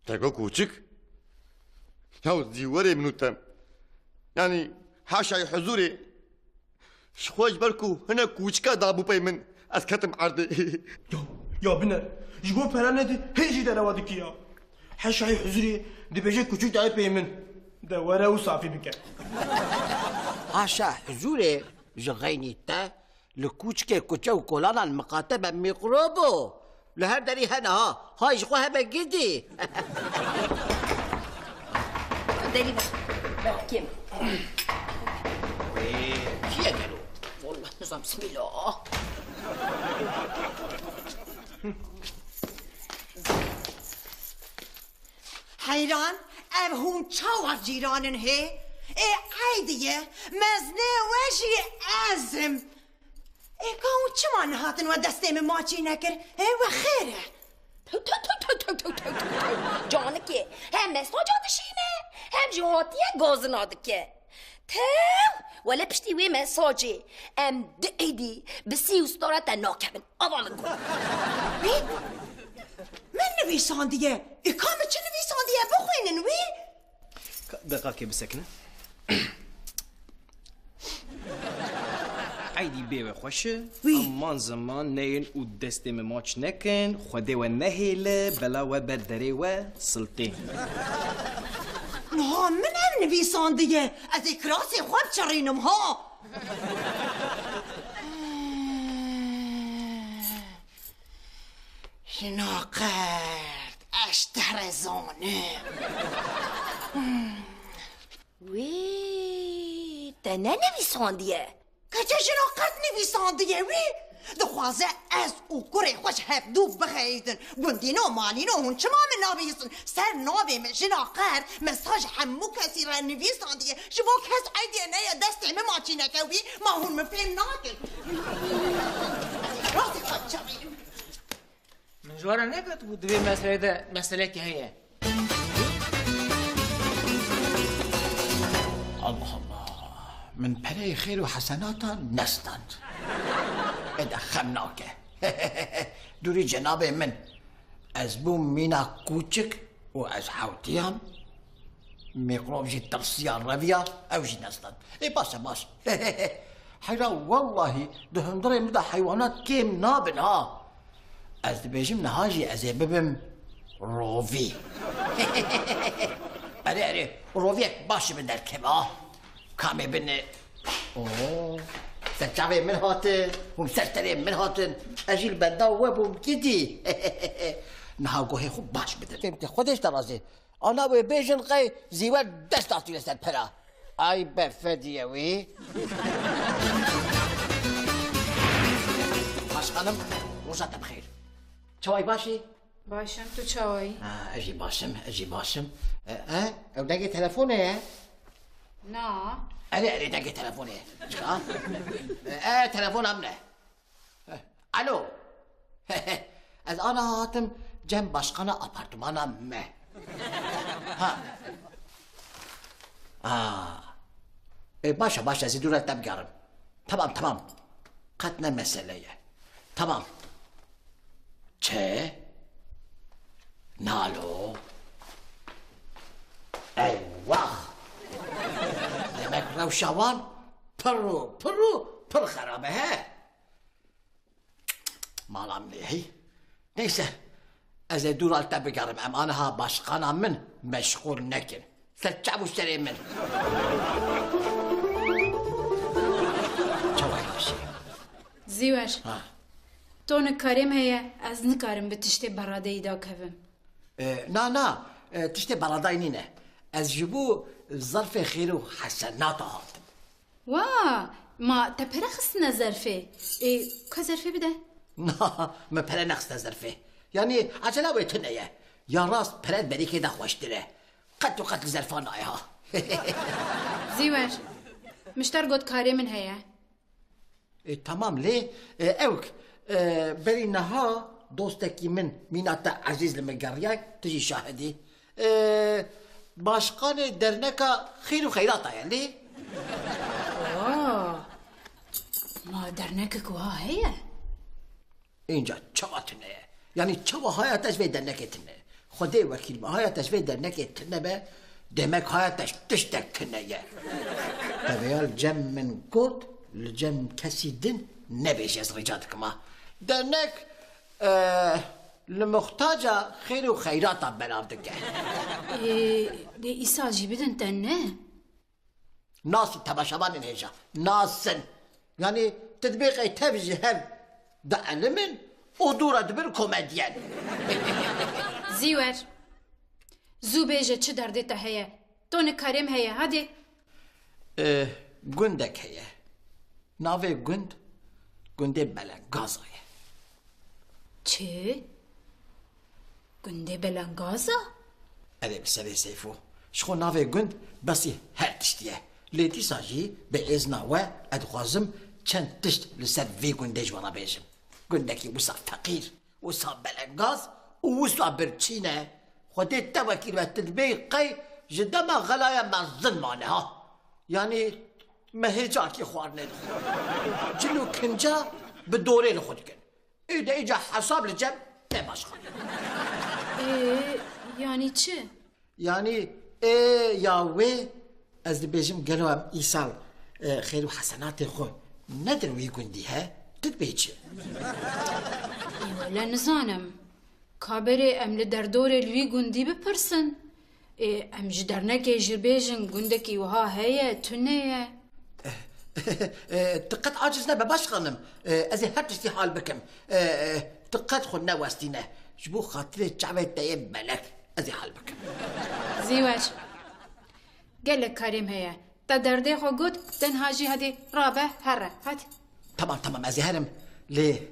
Te got kûçik? Ya zîwerê min û te. Yanî haşayê huzûrê. Ji xwe ji ber ku hinek kûçika dabû pey min, ez ketim erdê. Ya, ya bine, ji bo pera nedî, hê jî derewa dikî ya. Heşayê huzurê dibêje kuçûk dayê pê min. De were û safî bike. Haşa huzurê ji xeynî te li kûçikê kuçe û kolanan miqate be mîqrobo. Li her derî hene ha. Hay ji xwe hebe gidî. Derî be. Be kim? Wê, kî ye gelo? Wallah nizam, bismillah. Heyran, ev hûn çawa cîran in hê? Ê Eydî ye, mezinê we jî ez im. Ê ka hûn çima nehatin we destê min maçî nekir? Hê we xêr e? Tew, tew, tew. Canikê, hem mesaja dişîne, hem jî hatiye gazina dike. Tew, wele piştî wê mesajê em di êdî bi sî û stara te nakevin. Ava min got. Wî? Min nivîsandiye. Ê ka min çi nivîsandiye? Bixwînin wî. Ka-, deqakê bisekine. Eydî bê we xweş e. Wî. Aman ziman neyin û destê min maç nekin. Xwedê we nehêle, bela we ber derê we siltên. Niha min ev nivîsandiye. Ez ê kirasê xwe biçerînim ha. Jina qert, ez ji te re zanim. Wî, te ne nivîsandiye? Keçe jina qert nivîsandiye wî. Dixwaze ez û kurê xwe ji hevdû bixeyidin. Gundîno malîno hûn çima min nabihîstin? Ser navê min jina qert mesaj hemû kesî re nivîsandiye. Ji bo kes Eydê neye destê min maçî neke wî, ma hûn min fêm nakin. Rastî xwe çavînim. Min ji we re negot bû di vê meseleyê de meseleyekî heye? Allah Allah. Min pereyê xêr û hesenatan nestand. Ê de xem nake. Dûrî cenabê min. Ez bûm mîna kûçik û ez hewtiyam. Mîkrop jî tirsiya reviya, ew jî nestan. Ê baş e, baş. Heyra wellahî di hundirê min de heywanat kêm nabin ha. Ez dibêjim niha jî ez ê bibim rovî. Erê, erê, roviyek baş ji min derkeve ha. Kamê bin e. Oo, ser çavê min hatin, hûn ser serê min hatin. Ez jî li benda we bûm gidî. Niha guhê xwe baş bidin. Fêm te, Xwedê ji te razî. Ana wê bêjin qey zîwer dest datî li ser pera. Ay be fediye wî. Başkanım, Roja te bi xêr. Çawayî, baş î? Baş im, tu çawayî? Ha, ez jî baş im, ez jî baş im. E, e, ew dengê telefonê ye? Na. Erê, erê, dengê telefonê ye. Çika? E, e, telefona min e. E, alo. Ez ana hatim cem başqana apartmana me. Ha. Aa. E, baş e, baş e, ez ê dû re te bigerim. Tamam, tamam. Qet ne mesele ye. Tamam. Çi? Nalo. Eyvah! Demek rewşa wan pir û pir û pir xerab e, he? Mala min ê hey. Neyse, ez ê dû re li te bigerim. Em aniha başqana min meşxûl nekin. Ser çav û serê min. Çawa baş e? Zîwer. Ha. Tonik karê min heye, ez nikarim bi tiştê beradeyî dakevim. E, na, na, e, tiştê beradayî nîne. Ez ji bo zerfê xêr û hesenata hatim. Wa, ma te pere xistine zerfê? Ê, ka zerfê bide. Na, min pere nexiste zerfê. Yanî, ecela wê tune ye. Ya rast pere berîkê de xweştir e. Qet û qet li zerfa nayê ha. Zîwer, mişter got karê min heye. E, tamam lê, e, ewk, e, berî niha dostekî min, mîna te ezîz li min geriya, tu jî şahid î. E, başqanê derneka xêr û xeyrata ye lê. Aa, ma dernekek wiha heye? Înca çawa tune ye? Yanî çawa haya te ji vê dernekê tune? Xwedê wekîl be, haya te ji vê dernekê tune be, demek haya te ji tiştek tune ye. Te vêya li cem min got, li cem kesî din nebêje, ez rica dikim ha. Dernek, eh, li muxtaca xêr û xeyrata belav dike. Ê, dê îsal jî bidin te ne? Nasin temaşevanên hêja. Nasin. Yanî tu dibê qey tev ji hev dielimin û dû re dibin komedyen. Zîwer. Zû bêje çi derdê te heye. Tonik karê min heye, hadê. Eh, gundek heye. Navê gund, gundê Belengaza ye. Çi? Gundê Belengaza? Erê, bi serê Seyfo. Ji xwe navê gund besî her tiştî ye. Lê dîsa jî bi êzna we ez dixwazim çend tişt li ser vê gundê ji we re bêjim. Gundekî wisa feqîr, wisa belengaz û wisa birçî ne. Xwedê te wekîl be, tu dibê qey ji dema xelaya mezin mane ha. Yanî me hê carkî xwarinê dixwe. Cil û kinca bi dorê li xwe dikin. Ê de îca hesab li cem te başqan. Ê, yanî çi? Yanî ê ya wê ez dibêjim gelo em îsal, e, xêr û hesenatê xwe nedir wî gundî he? Tu dibê çi? Ê wele nizanim. Ka berê em li derdorê li wî gundî bipirsin. Ê, em ji dernekê jî bêjin gundekî wiha heye, tune ye. E, tu qet aciz nebe başqanim. E, ez ê her tiştî hal bikim. E, e, tu qet xwe newestîne. Ji bo xatirê çavê te yê belek ez ê hal bikim. Zîwer. Gelek karê min heye. Te derdê xwe got, tenha jî hadê rabe here. Hadi. Tamam, tamam, ez ê herim. Lê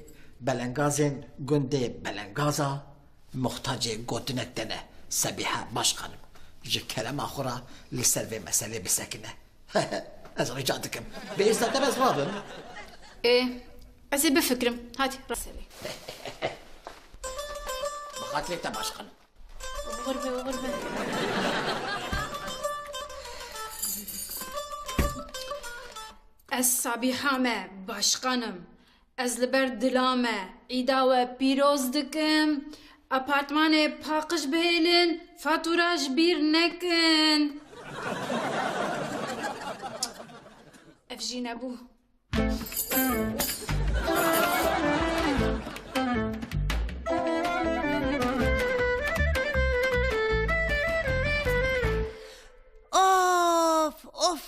belengazên gundê Belengaza muhtacê gotinek te ne, Sebîhe başqanim. Ji kerema xwe re li ser vê meselê bisekine. Ez rica dikim. Bi êzna te ez rabim. Ê, ez ê bifikirim. Hadi, rastselê. Bi xatirê te başqanim. Oxir be, oxir be. Ez Sabîha me, başqan im. Ez li ber dila me îda we pîroz dikim. Apartmanê paqij bihêlin, fatura ji bîr nekin. Ev jî nebû. Of, of,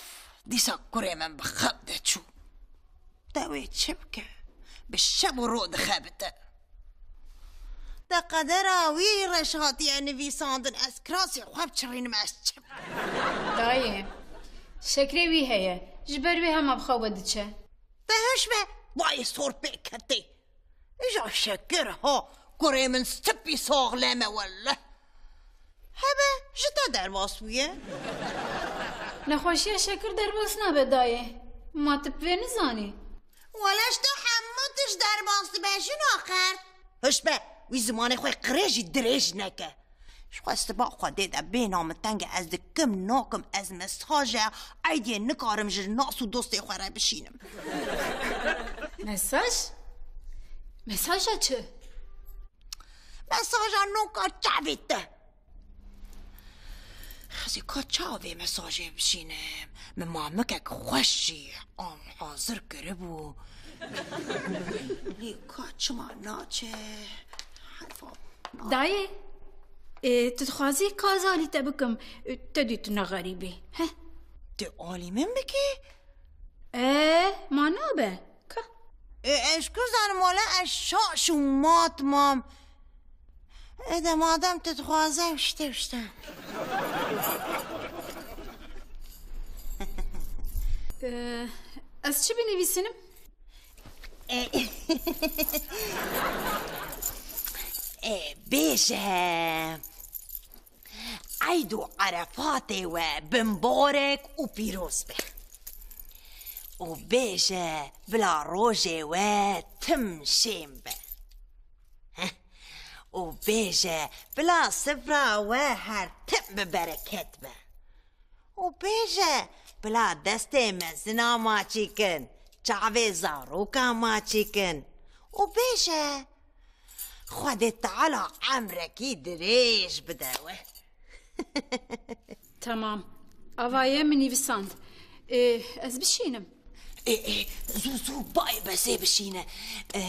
dîsa kurê min bi xew de çû. Te wê çi bike? Bi şev û ro dixebite. Te qedera wî reş hatiye nivîsandin, ez kirasê xwe biçirînim, ez çi bikim? Dayê, şekrê wî heye, ji ber wê hema bi xew ve diçe. Te hiş be, bayê sor pê ketê. Îja Şekir ha, kurê min spî saxlem e welleh. Hebe, ji te derbas bûye. Nexweşiya Şekir derbas nabe dayê. Ma tu bi vê nizanî? Wele ji te hemû tişt derbas dibe jina xert. Hiş be, wî zimanê xwe qirêj jî dirêj neke. Ji xwe siba Xwedê de bêhna min teng e, ez dikim nakim, ez mesaje Eydiyê nikarim ji nas û dostê xwe re bişînim. Mesaj? Mesaja çi? Mesaja noka çavê te. Ez ê ka çawa vê mesajê bişînim? Min mamikek xweş jî am hazir kiribû. Lê ka çima naçe? Herfa. Dayê, ê, tu dixwazî ka ez alî te bikim, te dî tu ne xerîbî, he? Tu alî min bikî? Ê, ma nabe, ka. Ê, ez ji ku zanim wele ez şaş û mat mam. Ê de madem tu dixwaze, işte, işte. Ê, ez çi binivîsinim? Ê, ê, bêje. Eyd û Erefatê we bimbarek û pîroz be. Û bêje bila rojê we tim şên be. Heh. Û bêje bila sifra we her tim bi bereket be. Û bêje bila destê mezina maçî kin, çavê zaroka maçî kin. Û bêje, Xwedê Teala emrekî dirêj bide we. Tamam. Ava ye min nivîsand. Ê, ez bişînim. Ê, ê, zû, zû, bayê bezê bişîne. Ê,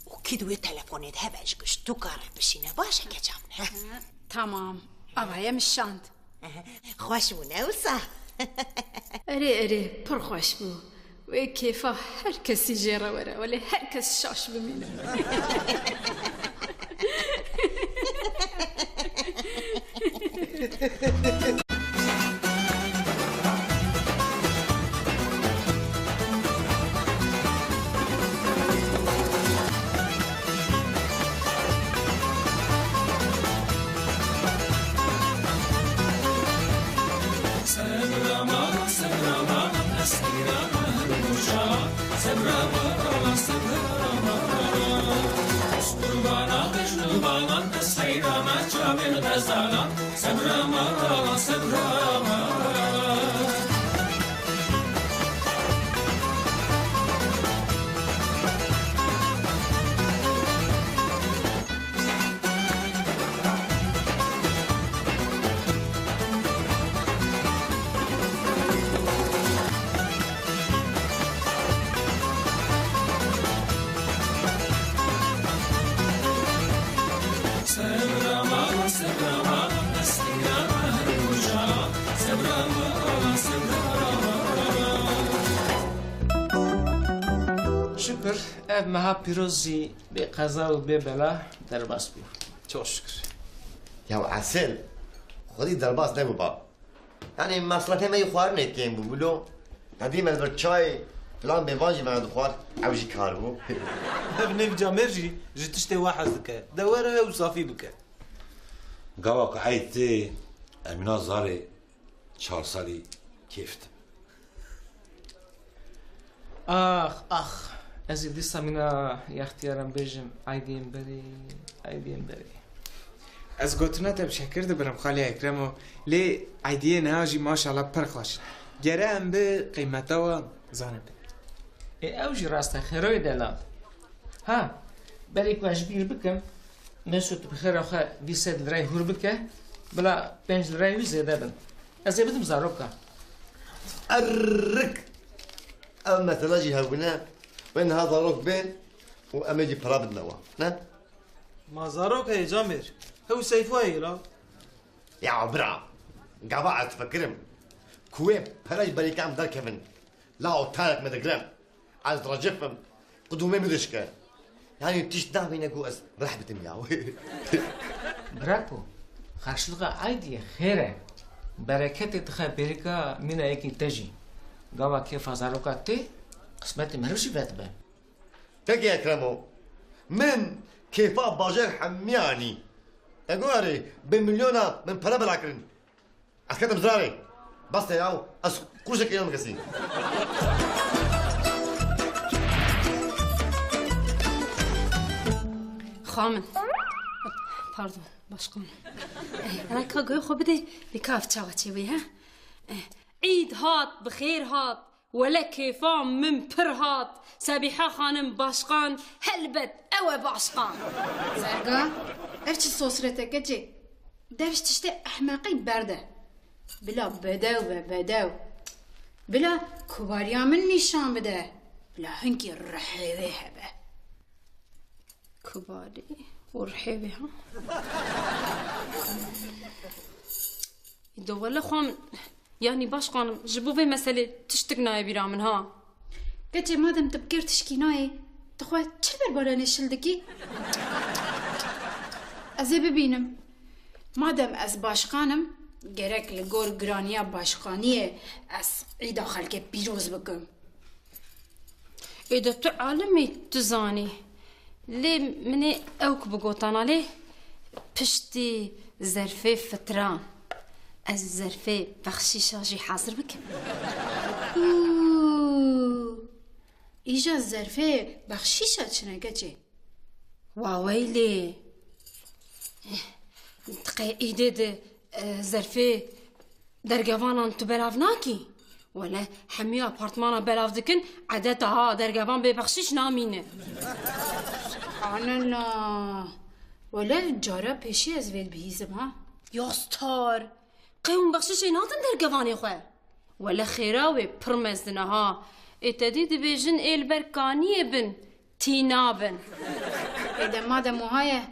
û kî di wê telefonê de hebe ji gişt tu kare bişîne. Baş e keça min, he? Tamam. Ava ye min şand. Xweş bû, ne wisa? Erê, erê, pir xweş bû. Wê kêfa her kesî jê re were, welê her kes şaş bimîne. Sebra ma, sebra ma, ez heyran her rojana. Sebra ma, sebra ma. Ez qurbana, ez qurbana, ez heyran çavên xezana. Sebra ma, sebra ma. Şikir, ev meha pîroz jî bê qeza û bê bela derbas bû. Çok şükür. Ya Esil, xwedî derbas nebû ba. Yanî mesrefê me yê xwarinê kêm bû, bilo. Nedî me li vir çay filan bêvan jî me dixwar, ew jî kar bû. Ev nêvca mêr jî ji tiştê we hez dike. De were ew safî bike. Gava ku ey tê, Emîna zarê çar salî kêf dibe. Ax, ax. Ez ê dîsa mîna yextiyaran bêjim, eydiyên berê, eydiyên berê. Ez gotina te bi Şekir dibirim, Xalê Ekremo, lê eydiyê niha jî maşallah pir xweş in. Gere em bi qîmeta wan zanibin. Ê, ew jî rast e, xêroyê delal. Ha, berê ku ez ji bîr bikim, Mesûd bi xêra xwe vî sed lirayê hûr bike, bila pênc lirayê wî zêde bin. Ez ê bidim zaroka. Errik! Ev mesela jî hebûne. Wê niha zarok bên û em ê jî pera bidine wan. Ne? Ma zarok heye Camêr. Hew Seyfo heye la. Ya bira, gava ez difikirim ku wê pere ji berî ke em derkevin, la otelek me digre. Ez recif im, qidûmê min dişke. Yanî tişt namîne ku ez reh bidim ya. Birapo, xerçlixa eydiyê xêr e. Bereketê dixe bêrîka mîna yekî te jî. Gava kêfa zaroka tê, qismetê meriv jî vedibe. Peki Ekremo, Min kêfa bajêr hemiya anî. Te got erê, bi milyona min pere bela kirin. Ez ketim zirarê. Bes e yaw, ez qurşek ênim kesî. Xamin. Pardon, başkan. Eh, reka guhê xwe bidê, lê ka ev çawa çêbûye, he? Eh, Îd hat, bi xêr hat. Wele kêfa min pir hat. Sebîha xanim başkan, helbet ew e başkan. Zerga, ev çi sosret e keçê? Dev ji tiştê ehmeqî berde. Bila bedew be, bedew. Bila kubariya min nîşan bide. Bila hinkî rihê wê hebe. Kubarî û rihê wê ha? Do wele xwe min, yanî başkanim, ji bo vê meselê tiştik nayê bîra min ha. Keçê madem tu bi kêr tişkî nayê, tu xwe çi ber baranê şil dikî? Ez ê bibînim. Madem ez başkanim, gerek li gor giraniya başkaniyê ez îda xelkê pîroz bikim. Ê de tu alim î, tu zanî. Lê min ê ewk bigotana lê piştî zerfê fitran ez zerfê bexşîşa jî hazir bikim. Û, îja zerfê bexşîşa çi ne keçê? Waweylê. Qey îdê di, e, zerfê dergevanan tu belav nakî? Wele hemî apartmana belav dikin, edeta ha dergevan bê bexşîş namîne. Subhanallah. Wele cara pêşî ez vê dibihîzim ha. Ya star. Qey hûn bexşîşê nadin dergevanê xwe? Wele xêra wê pir mezin e ha. Ê te dî dibêjin ê li ber kaniyê bin, tîna bin. Ê de madem wiha ye,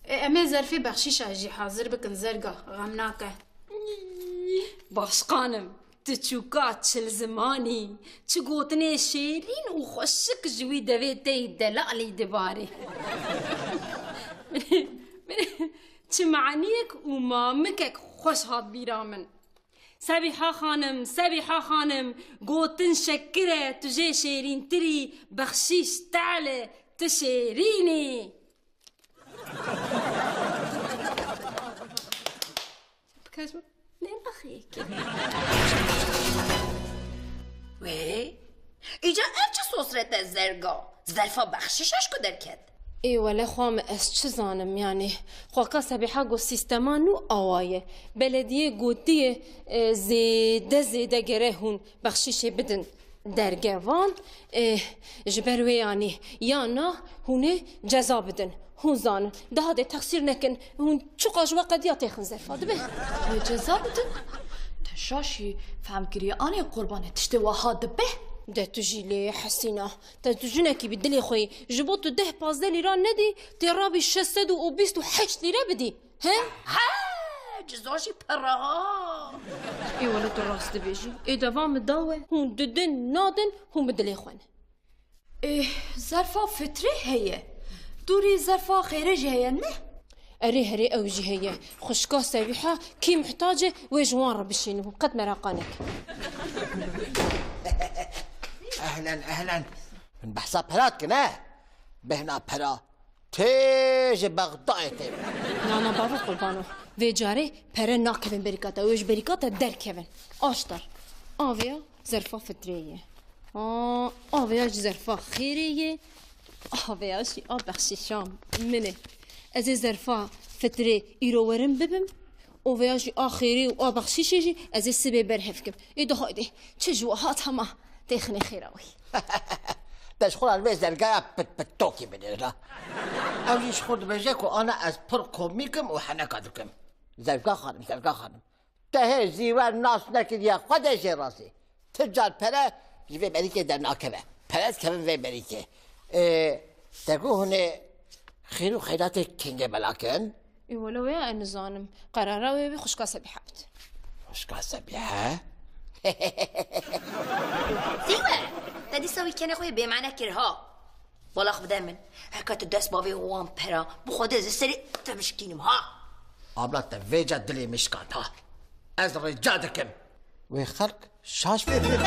ê, em ê zerfê bexşîşa jî hazir bikin Zerga, xem nake. Başqanim, tu çûka çil zimanî, çi gotinê şêrîn û xweşik ji wî devê te yî delalî dibarê. Çi maniyek û mamikek xweş hat bîra min. Sebîha xanim, Sebîha xanim, gotin şekir e, tu jê şêrîntir î, bexşîş tehl e, tu şêrîn î. Bikej min. Lê naxê yekê. Wê, îca ev çi sosret e Zerga? Zerfa bexşîş eşku derket. Ê wele xwe min ez çi zanim yanî. Xweka Sebîha got sîstema nû awa ye. Belediyê gotiye, e, zêde zêde gere hûn bexşîşê bidin dergevan, e, ji ber wê yanî ya na hûn ê ceza bidin. Hûn zanin. Daha dê texsîr nekin. Hûn çiqa ji we qediya têxin zerfa dibe. Wê ceza bidin? Te şaşî fehm kiriye anê qurbanê tiştê wiha dibe? De tu jî lê Hesîna. Te tu jinekî bi dilê xwe yî. Ji bo tu deh pazdeh lîra nedî, tê rabî şeş sed û bîst û heşt lîre bidî. He? He, ceza jî pir e ha. Ê wele tu rast dibêjî. Ê deva min da we. Hûn didin, nadin, hûn bi dilê xwe ne. Eh, zerfa fitrê heye. Dûrî zerfa xêrê jî heye ne? Erê herê ew jî heye. Xwişka Sebîha kî muhtac e wê ji wan re bişînibû. Qet meraqa neke. Ehlen, ehlen. Min behsa pera dikin, he? Bêhna pera. Tê ji Bexdayê tê. Nana bavo qurbano. Vê carê pere nakevin berîka te. Wê ji berîka te derkevin. Aştar. Avêya zerfa fitrê ye. Aa, avêya jî zerfa xêrê ye. Avêya jî a bexşîşan min e. Ez ê zerfa fitrê îro werim bibim. Oveya jî a xêrê û a bexşîşê jî ez ê sibê berhev kim. Ê de haydê, çi ji we hat hema têxinê xêra wî. Te ji xwe re li vê Zergaya pit pit tokî binêra. Ew jî ji xwe dibêje ku ana ez pir komîk im û heneka dikim. Zerga xanim, Zerga xanim. Te hê zîwer nas nekiriye, Xwedê jê razî. Ti car pere ji vê berîkê dernakeve. Pere dikevin vê berîkê. Ê, te got hûn ê xêr û xeyratê kengê bela kin? Ê wele wê ez nizanim. Qerara wê wê xwişka Sebîha bit. Xwişka Sebîha? Zîwer, te dîsa wî kenê xwe yê bêmane kir ha. Balax bide min. Heke tu dest bavê wan pera, bi Xwedê ez ê serê te mişkînim ha. Abla te vêca dilê min şikand ha. Ez rica dikim. Wê xelk şaş fêr bibin.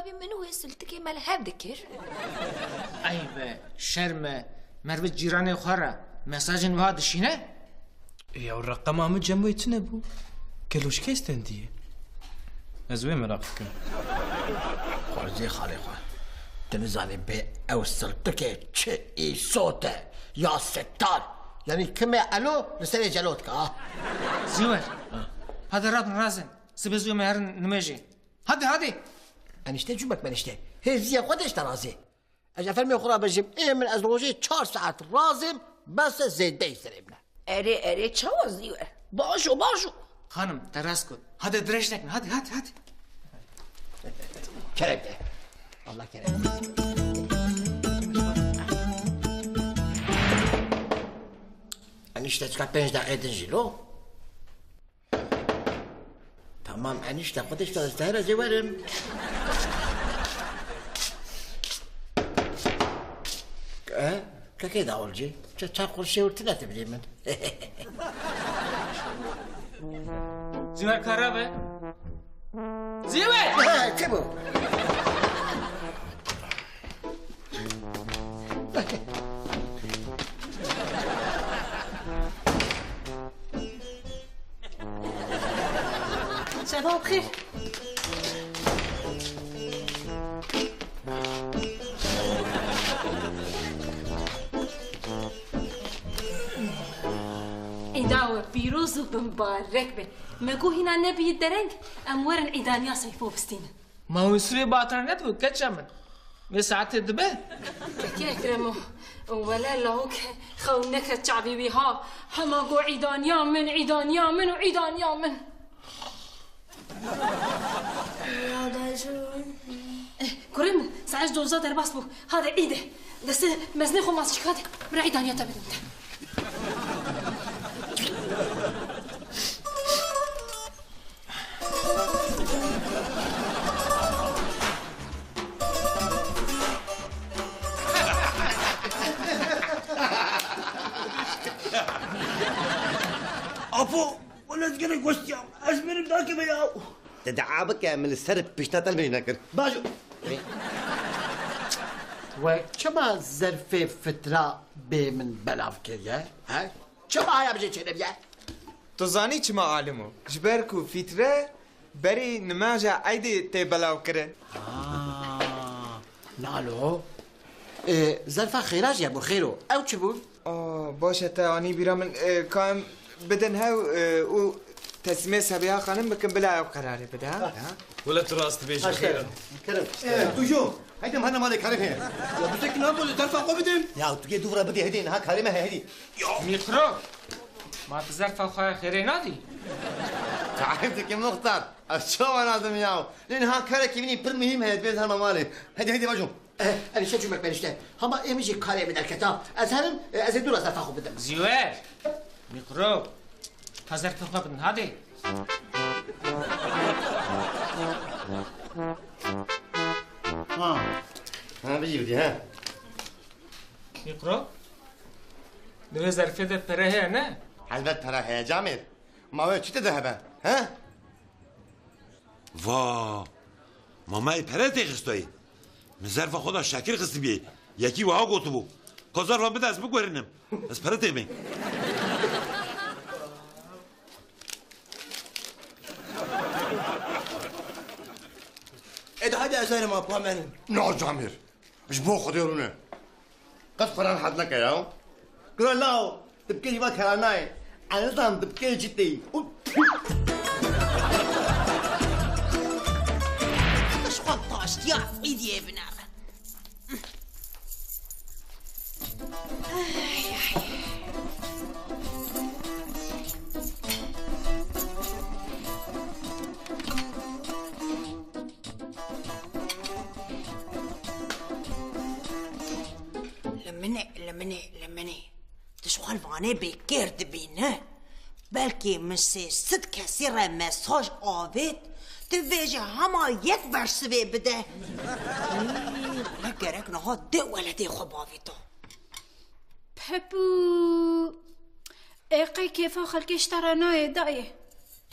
Abi min û wê siltikê me li hev dikir. Eyb e, şerm e, meriv cîranê xwe re mesajên wiha dişîne? Ya reqema min cem wê tune bû. Gelo ji kê stendiye? Ez wê meraq dikim. Xwarzê xalê xwe. Tu nizanî bê ew siltikê çi îsot e ya settar. Yanî kimê elo li serê celo dike ha. Zîwer. Hadi rabin razin. Sibê zû me herin nimêjê. Hadi, hadi. Enişte cumek menişte. Hêziya xwe de işte razî. Ez efermê xwe rabêjim, ê min ez rojê çar saet razim, bes e zêdeyî serê min e. Erê, erê, çawa Zîwer? Bajo, bajo. Xanim, te rast got. Hadi dirêj nekin, hadi, hadi, hadi. Kerem de. Allah kerem. Enişte çika pênc deqê din jî lo. Tamam enişte, xwe de işte ez te here jê werim. E, kekê dawulcî, çe çar qurşê û tine tu bilî min. Zîwer kara be. Zîwer! He, çi bû? Şeva xêr. Îda we pîroz û bimbarek be. Me got hîna nebî dereng, em werin îdaniya Seyfo bistînin. Ma hûn sibê bi atranet bû, keça min? Vê saetê dibe? Kekê Ekremo, wele lawik xew neke çavî wî ha. Hema got îdaniya min, îdaniya min û îdaniya min. Eh, kurê min, saet dozda derbas bû. Hadi îde. Destê mezinê xwe mas çik hadi. Min îdaniya te bidim te. Apo, wele ez gelek westiyam. Ez mirim dakeve ya. Te dua bike, min li ser pişta te li min nekir. Baş. We çima zerfê fitra bê min belav kiriye? He? Çima haya bijê çênebiye? Tu zanî çima alimo? Ji ber ku fître berî nimaja eydê tê belav kirin. Aa, nalo. E, zerfa xêra jî hebû xêro. Ew çi bû? Aa, baş e, te anî bîra min, e, ka em bidin hew, e, û teslîmê Sebiha xanim bikin, bila ew qerarê bide, ha? Ha. Wele tu rast dibêjî, xêr e. Kerem. E, tu jo. Heydi em herne malê karê heye. Ya tu sekî nabo li zerfa xwe bidin. Ya tu yê dûvra bidê heydi, niha karê me heye heydi. Mîkro. Ma tu zerfa xwe xêrê nadî? Tarîf dike muxtar. Ez çawa nadim ya? Lê niha karekî min pir muhîm heye, divê ez herma malê. Heydi, heydi, bajom. Eh, enişte cumek benişte. Hama ê min jî karê min derketa. Ez herim, eh, ez ê dûra zerfa xwe bidim. Zîwer. Mîkro. Ka zerfa xwe bidin, hadi. Ha. Ha, bijî bidî, ha. Mîkro. Di vê zerfê de pere heye, ne? Helbet pere heye, camêr. Ma wê çi tê de hebe, he? Va! Ma me ê pere têxistoyê. Min zerfa xwe da şekir xistibiyê. Yekî wiha gotibû, ka zerfa bide ez biguherinim. Ez pere têxmê. Ê de hadi ez herim apa me. Na camêr. Ji bo Xwedê rûne. Qet xwe rehet neke ya. Kuro law, tu bikê hîva keranayê. Ez nizanim tu bikê çi tê. Ji xwe taştiya îdiyê binaxin. Li min e, li min e, li min e. Tu ji xwe li vanê bêkêr dibî, ne? Belkî min sê sed kesî re mesaj avêt, tu vê jî hema yek bersivê bide. Hî, ne gerek niha dê weledê xwe bavîta. Pepû! Ê qey kêfa xelkê ji te re nayê dayê.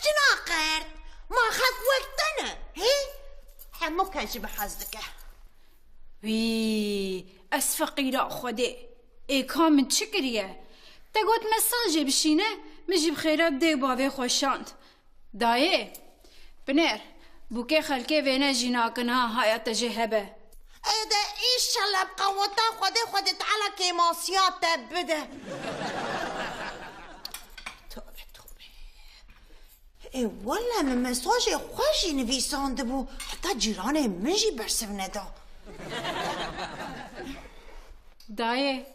Çi naqert? Ma xelk wek te ne, hê? Hemû kes jî bi hez dike. Wî, ez feqîra Xwedê. Ê ka min çi kiriye? Te got me sazê bişîne, min jî bi xêra dê û bavê xwe şand. Dayê, binêr, bûkê xelkê vêne jî nakin ha, haya te jê hebe. Ê de înşallah bi qeweta Xwedê, Xwedê Teala kêmasiya te bide. Tobe, tobe. Ê wele min mesajê xwe jî nivîsandibû, heta cîranê min jî bersiv neda. Dayê,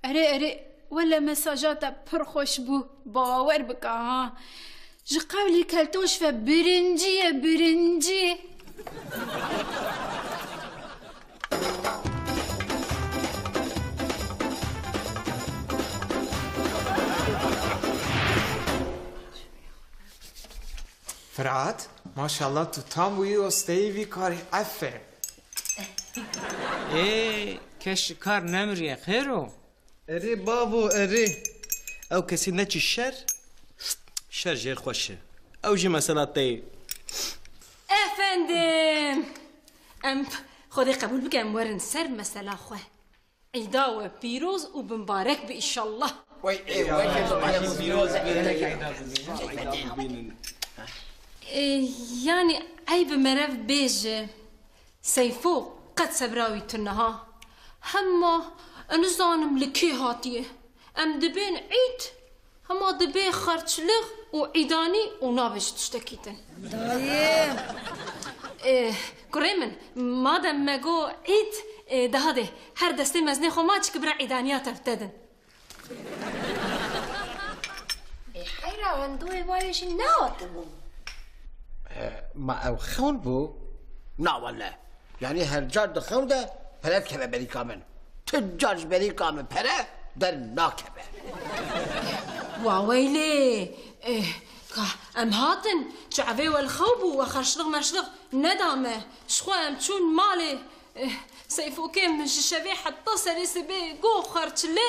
erê, erê, wele mesaja te pir xweş bû, bawer bike ha. Ji qewlî keltoş ve birincî ye, birincî. Firat, maşallah tu tam wî osteyî vî karî, eferin. Ê, kes ji kar nemiriye, xêr o? Erê bavo, erê. Ew kesî neçî şer, şer jê xweş e. Ew jî mesela te ye. Efendim, em Xwedê qebûl bike, em werin ser mesela xwe. Îda we pîroz û bimbarek bi, înşallah. Wey, ê, weke ji pîroz bînin. Ê, yanî eyb merev bêje. Seyfo qet sebra wî tune ha. Hema ez nizanim li kê hatiye. Em dibên îd, hema dibê xerçlix û îdanî û nabe ji tiştekî din. Dayê. Ê, kurê min, madem me got îd, ê, de hadê, her destê mezinê xwe ma çi kibira îdaniya te bi te din. Ê heyra, wendûyê wayê jî nehatibû. E, ma ew xewn bû? Na wele. Yanî her car di xewn de pere dikeve berîka min. Tu car ji berîka min pere dernakeve. Wa weylê. E, ka em hatin, çavê we li xew bû, we xerçlix merçlix neda me. Ji xwe em çûn malê. E, Seyfokê min ji şevê heta serê sibê got xerçlê.